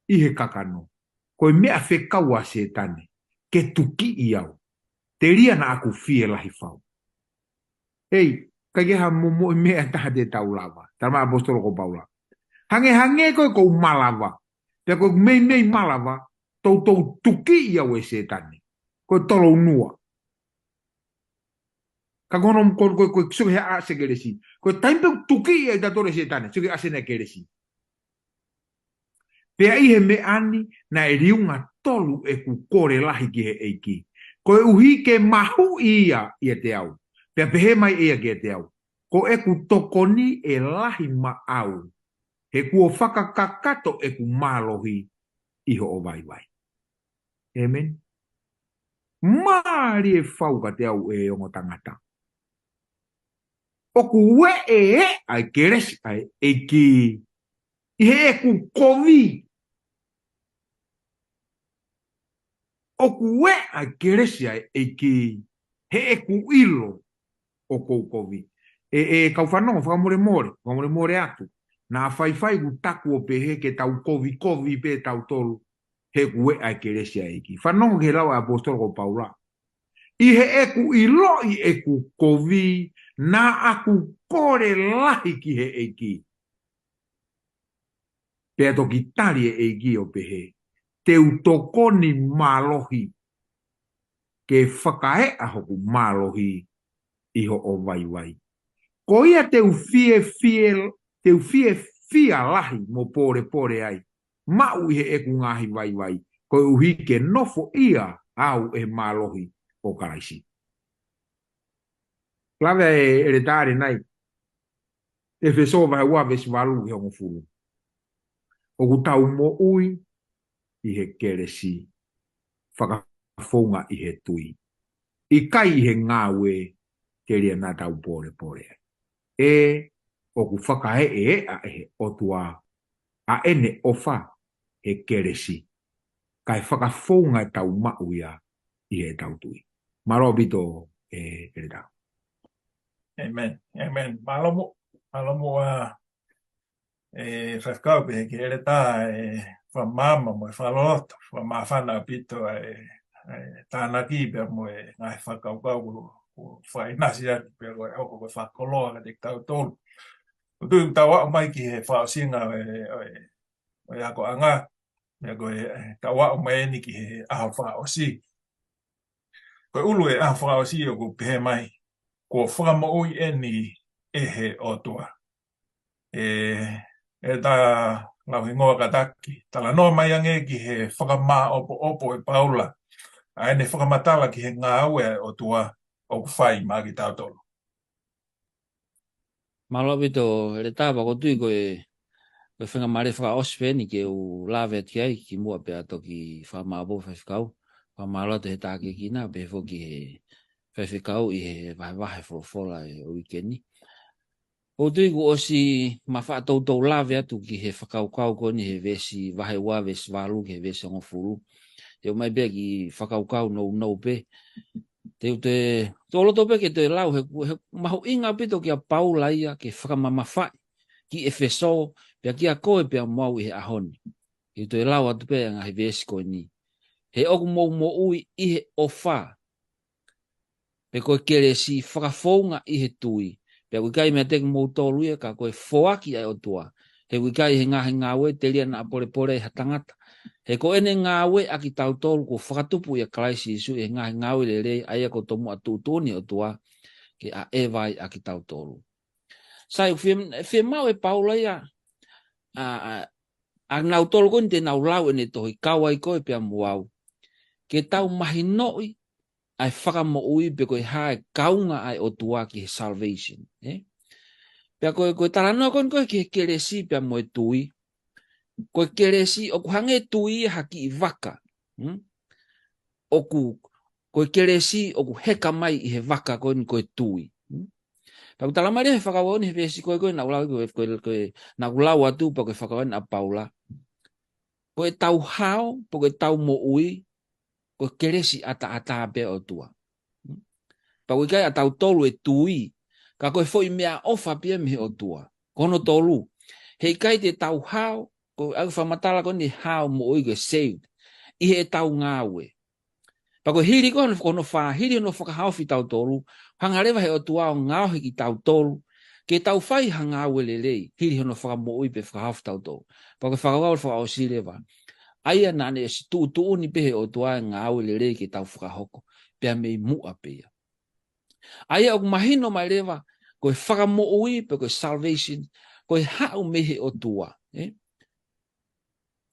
ʻi he kakano. Ko e meʻa fekau ʻa Sētane, ke tukiʻi au. Telia naʻa ku fie lahi fau. Hei, ʻikai ke ha momoʻi meʻa ʻe taha te tau lava. Tala mai ʻapositolo ko Paula. Hangehangē ko ē ʻoku ou malava. Pea ko ʻeku meimei malava, toutou tukiʻi au ʻe Sētane. Ko e tolounua. Ka ko hono, ko, ko, ko, sio ki he ʻasi e kelesi. Ko e taimi pē ʻoku tukiʻi ai tautolu ʻe Sētane, sio ki he ʻasi ʻena e kelesi. Pea ʻi he meʻa ni, naʻe liunga tolu ʻeku kole lahi ki he ʻEiki. Koeʻuhi ke mahuʻi ia ʻiate au. Pea pehē mai ʻe ia kiate au. Ko ʻeku tokoni ʻe lahi maʻau. He kuo fakakakato ʻeku mālohi ʻi hoʻo vaivai. ʻĒmeni. Mālie fau kiate au ʻe ongo tangata. ʻOku ʻeʻe ʻa e kelesi ʻa e ʻEiki ʻi heʻeku kovi. ʻOku ʻeʻe ʻa e kelesi ʻa e ʻEiki heʻeku ʻilo ʻoku ou kovi. ʻE, ʻe kau fanongo, fakamolemole, fakamolemole atu. Naʻa faifai ʻeku taku ʻo pehē ke tau kovikovi pē tautolu, he ʻoku ʻeʻe ʻa e kelesi ʻa e ʻEiki. Fanongo ki he lau ʻa e ʻapositolo ko Paula. ʻI heʻeku ʻiloʻi ʻeku kovi, naʻa ku kole lahi ki he ʻEiki. Pea toki tali ʻe he ʻEiki ʻo pehē, te u tokoni mālohi, ke fakaeʻa hoku mālohi ʻi hoʻo vaivai. Ko ia te u fiefie, te u fiefia lahi mo pōlepole ai, maʻu ʻi heʻeku ngaahi vaivai, koeʻuhi ke nofoʻia au ʻe he mālohi ʻo Kalaisi. Lave ʻe ʻEletā ʻAlenai, ʻEfesō vahe ua veesi valu ki he hongofulu. ʻOku tau moʻui ʻi he kelesi, fakafounga ʻi he tui. ʻIkai ʻi he ngāue, telia naʻa tau pōlepole ai. ʻE, ʻoku fakaeʻeʻa ʻe he ʻOtua ʻa ʻene ʻofa he kelesi. Kae fakafounga ʻetau maʻu ia ʻi heʻetau tui. Mālō ʻaupito ʻe ʻEletā. ʻĒmeni. ʻĒmeni. Mālō muʻa, mālō muʻa ʻa e faifekau pehē ki he ʻEletā ʻa e fakamaama mo e fakaloloto, fakamāfana ʻaupito ʻa e, ʻa e tānaki pea mo e ngaahi fakakaukau kuo, kuo fakaʻinasi atu pea ko e hoko ko e fakakoloa kiate kitautolu. ʻOku ou tui ʻoku tau aʻu mai ki he fakaʻosinga ʻo e, ʻo e, ʻo e akoʻanga, pea ko e, ʻe, tau aʻu mai eni ki he ʻaho fakaʻosi. Ko e ʻulu ʻo e ʻaho fakaʻosi ʻoku pehē mai, kuo fakamoʻui eni ʻe he ʻOtua. ʻE, ʻEletā Lauhingoa kātaki, talanoa mai ange ki he fakamāʻopoʻopo ʻe Paula ʻa ʻene fakamatala ki he ngāue ʻa e ʻOtua ʻoku fai maʻa kitautolu. Mālō ʻaupito ʻEletā, pea ʻoku ou tui ko e, ko e faingamālie fakaʻosi pē eni ke u lave atu ki ai kimuʻa pea toki fakamālō faifekau. Fakamālō atu he tākiekina, pehē foki he faifekau ʻi he vahevahe folofola ʻo e uike ni. ʻOku ou tui kuo ʻosi mafaʻa toutou lave atu ki he fakakaukau ko eni he veesi vahe ua, veesi valu ki he veesi hongofulu. Te u ʻomai pē kiʻi fakakaukau nounou pē. Te u te, te u loto pē ke te lau he, he mahuʻinga ʻaupito kia Paula ia ke fakamamafaʻi ki ʻEfesō, pea kia koe pea mo au ʻi he ʻaho ni. Te u te lau atu pē ʻa e ngaahi veesi ko eni. He ʻoku mou moʻui ʻi he ʻofa, pe ko e kelesi fakafounga ʻi he tui. Pea ʻoku ʻikai meiate kimoutolu ia ka ko e foaki ʻa e ʻOtua. He ʻoku ʻikai he ngaahi ngāue telia naʻa polepole ai ha tangata. He ko ʻene ngāue ʻa kitautolu kuo fakatupu ʻia Kalaisi Sīsū ʻi he ngaahi ngāue lelei ʻa ia kuo tomuʻa tuʻutuʻuni ʻe he ʻOtua ke ʻaʻeva ai ʻa kitautolu. Sai, fie, fiemaʻu ʻe Paula ia, ʻa, ʻa, ʻa nautolu ko eni te nau lau ʻene tohi kau ai koe pea mo au. Ke tau mahinoʻi ʻa e fakamoʻui pe ko e hā e kaunga ʻa e ʻOtua ki he salvation, ē? Pea ko e, ko e talanoa ko eni ko e ki he kelesi pea mo e tui. Ko e kelesi ʻoku hangē tui ha kiʻi vaka. Hmm? ʻOku, ko e kelesi ʻoku heka mai ʻi he vaka ko eni ko e tui. Hmm? Pea ʻoku tala mai leva he fakakaukau ni he veesi ko e ko e naʻa ku lau, ko e, ko e, ko e naʻa ku lau atu pea ko e fakakaukau ni ʻa Paula. Ko e tau hao, pe ko e tau moʻui, ko e kelesi ʻataʻatā pē ʻa e ʻOtua. Pea ʻoku ʻikai ʻa tautolu ʻe tui, ka ko e foʻi meʻaʻofa pē ia mei he ʻOtua. Ko hono tolu, he ʻikai te tau hao, ko e ʻai fakamatala ko eni hao moʻui ko e saved, ʻi he tau ngāue. Pea ko e hili ko hono, ko hono fā, hili hono fakahaofi tautolu, hanga leva he ʻOtua ʻo ngaohi kitautolu, ke tau fai ha ngāue lelei, hili hono fakamoʻui pe fakahaofi tautolu. Pea ko e fakakaukau fakaʻosi leva. ʻA ia naʻa ne ʻosi tuʻutuʻuni pē he ʻOtua e ngāue lelei ke tau fakahoko, pea mei muʻa pē ia. ʻA ia ʻoku mahino mai leva, ko e fakamoʻui pe ko e salvation, ko e haʻu mei he ʻOtua, ē?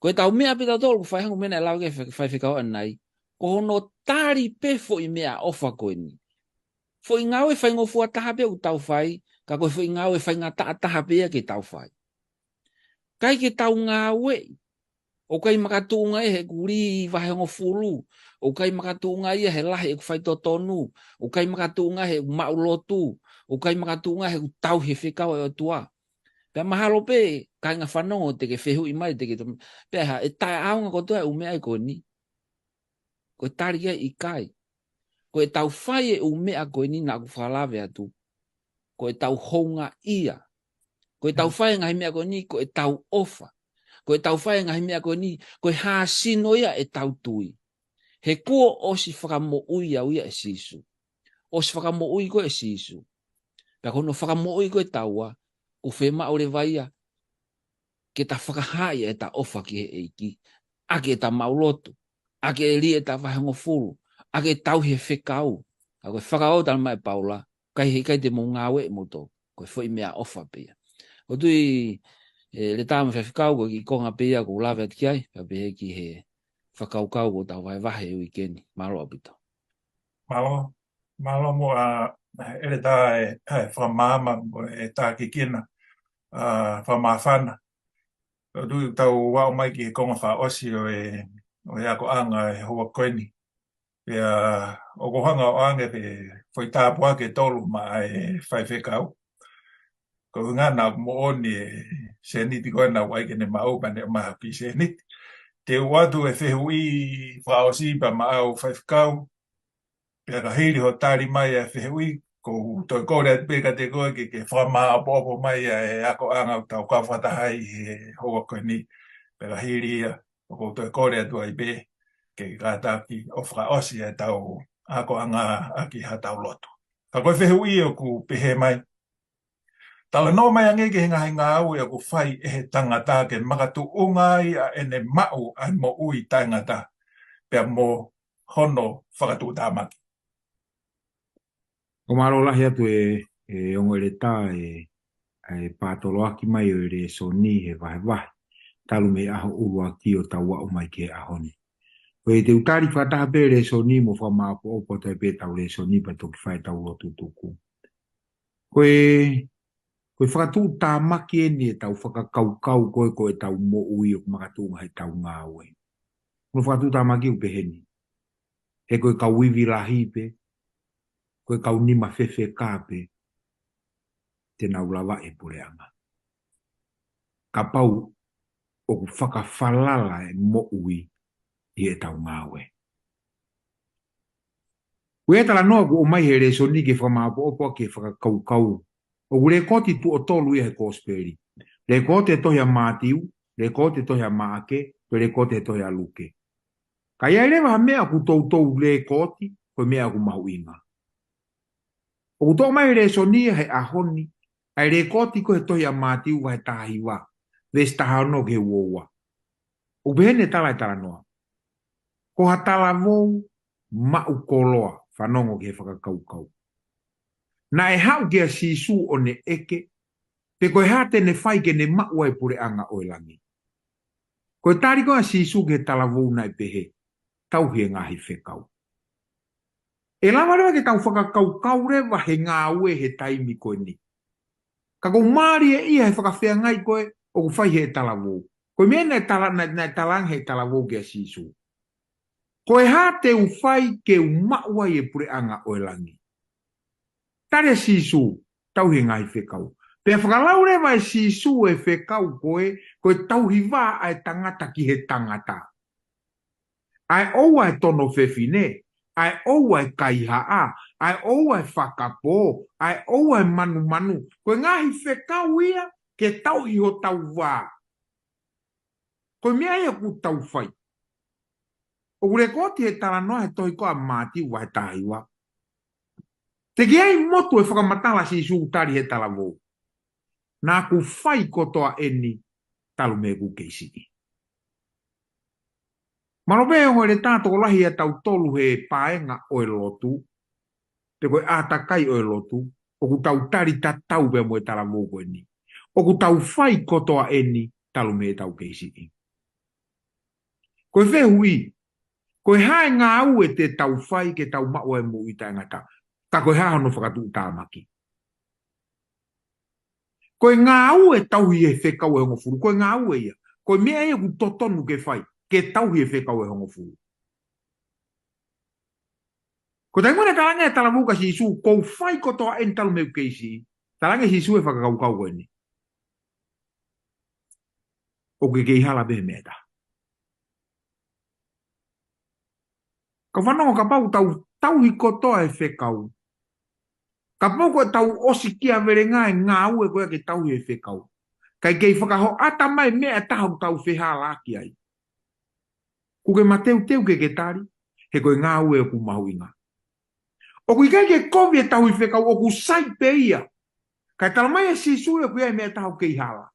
Ko e tau meʻa pē tautolu, ʻoku fai hangē ko e meʻa naʻe lau ki ai e fa-, faifekau ʻanenai. Ko hono tali pē foʻi meʻaʻofa ko eni. Foʻi ngāue faingofua taha pē ʻoku tau fai, ka ko e foʻi ngāue faingataʻa taha pē ia ke tau fai. ʻIkai ke tau ngāueʻi, ʻoku ʻikai makatuʻunga ia he ʻeku lī vahe hongofulu, ʻoku ʻikai makatuʻunga ia he lahi ʻeku faitotonu, ʻoku ʻikai makatuʻunga he ʻeku maʻu lotu, ʻoku ʻikai makatuʻunga he ʻeku tauhi e fekau ʻa e ʻOtua. Pea mahalo pē, kāinga fanongo te ke fehuʻi mai, te ke tom-, pea hā, ʻe taʻeʻaonga kotoa e ʻū meʻa ko eni. Ko e tali ia ʻikai. Ko e tau fai e ʻū meʻa ko eni naʻa ku fakalave atu. Ko e tau houngaʻia. Ko e tau fai e ngaahi meʻa ko eni, ko e tau ʻofa. Ko e tau fai e ngaahi meʻa ko eni, ko e hāsino ia e tau tui. He kuo ʻosi fakamoʻui au ia ʻe Sīsū. ʻOsi fakamoʻui koe ʻe Sīsū. Pea ko hono fakamoʻui ko e taua, ʻoku fiemaʻu leva ia, ke ta fakahaaʻi e ta ʻofa ki he ʻEiki. ʻAki e ta maʻu lotu. ʻAki e lī e ta vahe hongofulu. ʻAki e tauhi e fekau. Ka ko e fakakaukau tala mai ʻe Paula, ʻikai he ʻikai te mou ngāueʻi moutolu. Ko e foʻi meʻaʻofa pē ia. ʻOku ou tui, ē, Leta mo e faifekau, ko e kiʻi konga pē ia ʻoku ou lave atu ki ai, pea pehē ki he fakakaukau ʻoku tau vahevahe he uike ni. Mālō ʻaupito. Mālō, mālō muʻa, ʻEletā, e, e fakamaama mo e tākiekina, ʻa, fakamāfana. ʻOku ou tui ʻoku tau aʻu mai ki he konga fakaʻosi ʻo e, ʻo e akoʻanga he houa ko eni. Pea ʻoku ou hanga ʻo ʻoange e foʻi tāpuaki ʻe tolu maʻa e faifekau. Ko e ʻuhinga naʻa moʻoni e sēniti ko ē naʻa ku ʻai ke ne maʻu pea ne ʻomai ha kiʻi sēniti. Te u ʻoatu e fehuʻi fakaʻosi pea maʻau faifekau. Pea ka hili hoʻo tali mai e fehuʻi, ʻoku ou toe kole atu pē kiate koe ke, ke fakamāʻopoʻopo mai ʻa e akoʻanga ʻoku tau kau fakataha ai he houa ko eni. Pea ka hili ia, ʻoku ou toe kole atu ai pē, ke kātaki ʻo fakaʻosi e tau akoʻanga ʻaki ha tau lotu. Ka ko e fehuʻi ʻoku pehē mai. Talanoa mai ange ki he ngaahi ngāue ʻoku fai ʻe he tangata ke makatuʻunga ai ʻa ʻene maʻu ʻa e moʻui taʻengata, pea mo hono fakatuʻutāmaki. ʻOku mālō lahi atu e, e ongo ʻEletā e, e pātoloaki mai ʻo e lēsoni he vahevahe. Talu mei he ʻaho ʻuluaki ʻo tau aʻu mai ki he ʻaho ni. Ko e te u tali fakataha pē lēsoni mo fakamāʻopoʻopo atu ai pē tau lēsoni pea toki fai tau lotu tuku. Ko e, ko e fakatuʻutāmaki eni e tau fakakaukau ko e, ko e tau moʻui ʻoku makatuʻunga he tau ngāue. Ko e fakatuʻutāmaki ʻoku pehē ni. He ko e kau ivi lahi pē, ko e kau nima fefeka pē. te nau lavaʻi e puleʻanga. Kapau ʻoku fakafalala e moʻui ʻi heʻetau ngāue. Ko e talanoa ʻoku ʻomai he lēsoni ke fakamaʻopoʻopo ki he fakakaukau. ʻOku lekooti tuʻo tolu ia he Kosipeli. Lekooti e tohi ʻa Mātiu, lekooti e tohi ʻa Maʻake, pea lekooti e tohi ʻa Luke. Ka ʻi ai leva ha meʻa ʻoku toutou lekooti, ko e meʻa ʻoku mahuʻinga. ʻOku toʻo mai he lēsoni ia he ʻaho ni, ʻa e lekooti ko ē he tohi ʻa Mātiu vahe taha hiva, veesi taha ono ki he ua ua. ʻOku pehē ni e tala e talanoa. Ko ha talavou maʻu koloa, fanongo ki he fakakaukau. Naʻe haʻu kia Sīsū ʻo ne ʻeke, pe ko e hā te ne fai ke ne maʻu ai e puleʻanga ʻo e langi. Ko e tali ko ē ʻa Sīsū ki he talavou naʻe pehē, tauhi e ngaahi fekau. ʻE lava leva ke tau fakakaukau leva he ngāue he taimi ko eni. Ka ʻoku mālie ia he fakafeangai ko ē ʻoku fai he talavou. Ko e meʻa naʻe tala, naʻe, naʻe talaange he talavou kia Sīsū. Ko e hā te u fai ke u maʻu ai e puleʻanga ʻo e langi. Tali ʻa Sīsū, tauhi e ngaahi fekau. Pea fakalau leva ʻe Sīsū e fekau ko ē, ko e tauhi vā ʻa e tangata ki he tangata. ʻA e ʻoua e tono fefine, ʻa e ʻoua e kaihaʻa, ʻa e ʻoua e fakapō, ʻa e ʻoua e manumanu. Ko e ngaahi fekau ia ke tauhi hotau vā. Ko e meʻa ia ʻoku tau fai. ʻOku lekooti he talanoa he tohi ko ē ʻa Mātiu vahe taha hiva. Teʻeki ai motu e fakamatala ʻa Sīsū, tali he talavou. Naʻa ku fai kotoa eni talu mei heʻeku kei siʻi. Mālō pē ongo ʻeletā tokolahi ʻa tautolu he paenga ʻo e lotu, pe ko e ʻātakai ʻo e lotu, ʻoku tau tali tatau pē mo e talavou ko eni. ʻOku tau fai kotoa eni talu mei heʻetau kei siʻi. Ko e fehuʻi, ko e hā e ngāue te tau fai ke tau maʻu ai e moʻui taʻengata. Ka ko e hā hono fakatuʻutāmaki. Ko e ngāue tauhi e fekau ʻe hongofulu, ko e ngāue ia. Ko e meʻa ia ʻoku totonu ke fai, ke tauhi e fekau ʻe hongofulu. Ko e taimi naʻe talaange ʻe he talavou kia Sīsū, ko u fai kotoa eni talu mei heʻeku kei siʻi. Talaange ʻe Sīsū e fakakaukau ko eni. ʻOku ke kei hala pē he meʻa ʻe taha. Ka fanongo, kapau tau tauhi kotoa e fekau. Kapau ko e tau ʻosi kia velenga e ngāue ko ia ke tauhi e fekau. Kae kei fakahoʻata mai meʻa ʻe taha ʻoku tau fehālaaki ai. ʻOku ke mateuteu ke ke tali, he ko e ngāue ʻoku mahuʻinga. ʻOku ʻikai ke kovi e tauhi fekau, ʻoku sai pē ia. Kae talamai ʻe Sīsū ʻoku ʻi ai e meʻa ʻe taha ʻoku kei hala.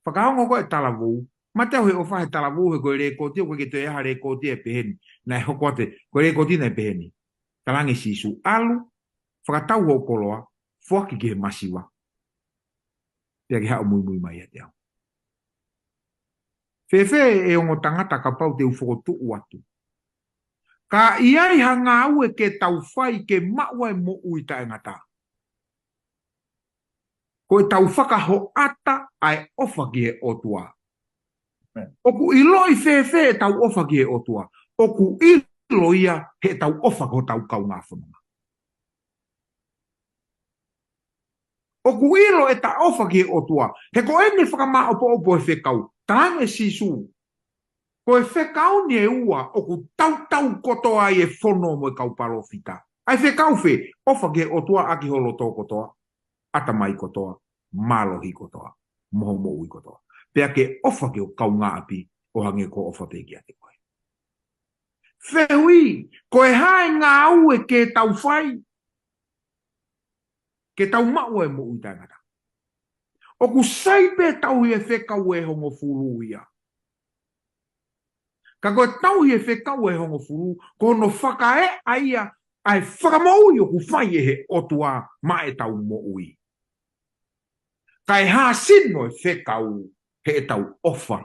Fakaongo ko ē talavou. Mate au he ʻofa he talavou he ko e lekooti, ʻoku ʻikai ke toe ʻi ai ha lekooti ʻe pehē ni. Naʻe hoko atu, ko e lekooti naʻe pehē ni. Talaange ʻe Sīsū, ʻalu, fakatau hoʻo koloa, foaki ki he masiva. Pea ke haʻu muimui mai ʻiate au. Fēfē ʻe ongo tangata kapau te u fokotuʻu atu. Ka ʻi ai ha ngāue ke tau fai ke maʻu ai e moʻui taʻengata. Ko e tau fakahoʻata ʻa e ʻofa ki he ʻOtua. ʻOku ʻiloʻi fēfē ʻetau ʻofa ki he ʻOtua. ʻOku ʻilo ia heʻetau ʻofa ki hotau kaungā fononga. ʻOku ʻilo ʻeta ʻofa ki he ʻOtua. He ko eni e fakamaʻopoʻopo e fekau. Talaange ʻe Sīsū. Ko e fekau ni ʻe ua ʻoku tautau kotoa ai e fono mo e kau palōfita. ʻA e fekau fē, ʻofa ki he ʻOtua ʻaki ho loto kotoa, ʻatamai kotoa, mālohi kotoa, mo ho moʻui kotoa. Pea ke ʻofa ki ho kaungāʻapi, ʻo hangē ko hoʻo ʻofa pē kiate koe. Fehuʻi, ko e hā e ngāue ke tau fai, ke tau maʻu e moʻui taʻengata. ʻOku sai pē tauhi e fekau ʻe hongofulu ia. Ka ko e tauhi e fekau ʻe hongofulu, ko hono fakaeʻa ia ʻa e fakamoʻui ʻoku fai ʻe he ʻOtua maʻa ʻetau moʻui. Kae hā sino e fekau heʻetau ʻofa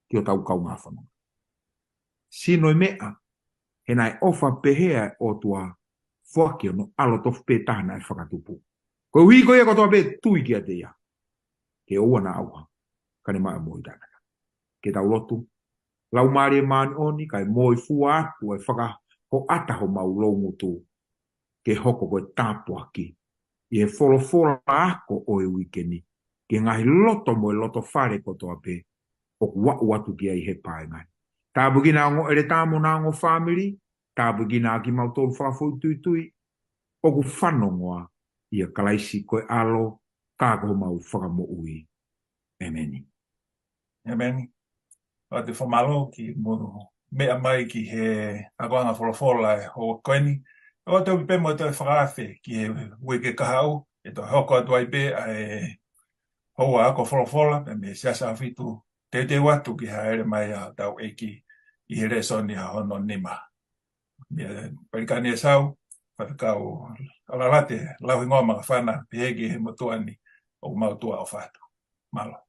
ki hotau kaungā fononga. Sino e meʻa, he naʻe ʻofa pehē ʻa e ʻOtua, foaki hono ʻAlo tofu pē taha naʻe fakatupu. Koeʻuhi ko ia kotoa pē tui kiate ia. Ke ʻoua naʻa ʻauha, ka ne maʻu e moʻui taʻengata. Ke tau lotu, Laumālie Māʻoniʻoni, kae moifua atu ʻa e fakahoʻata homau loungutu, ke hoko ko e tāpuaki ʻi he folofola ako ʻo e uike ni, ki he ngaahi loto mo e loto fale kotoa pē ʻoku aʻu atu ki ai he paenga ni. Tāpuekina ongo ʻeletā mo honau ongo fāmili, tāpuekina ʻa kimautolu fakafoʻituitui ʻoku fanongoa, ʻia Kalaisi ko e ʻAlo, ka ko homau Fakamoʻui. ʻEmeni. ʻEmeni. ʻOatu e fakamālō ki he mou meʻa mai ki he akoʻanga folofola ʻo e uike ni. ʻOatu pē mo e toe fakaafe ki he uike kahaʻu, ʻe toe hoko atu ai pē ʻa e houa ako folofola, pea mei he Siasi ʻAhofitu, teuteu atu ki he hāʻele mai ʻa hotau ʻEiki ʻi he lēsoni hono nima. Mei Pelikani ʻa Sau, Faifekau ʻAlalate Lauhingoa Makafana, pehē ki he motuʻa ni ʻoku mau tuʻa ʻofa atu. Mālō.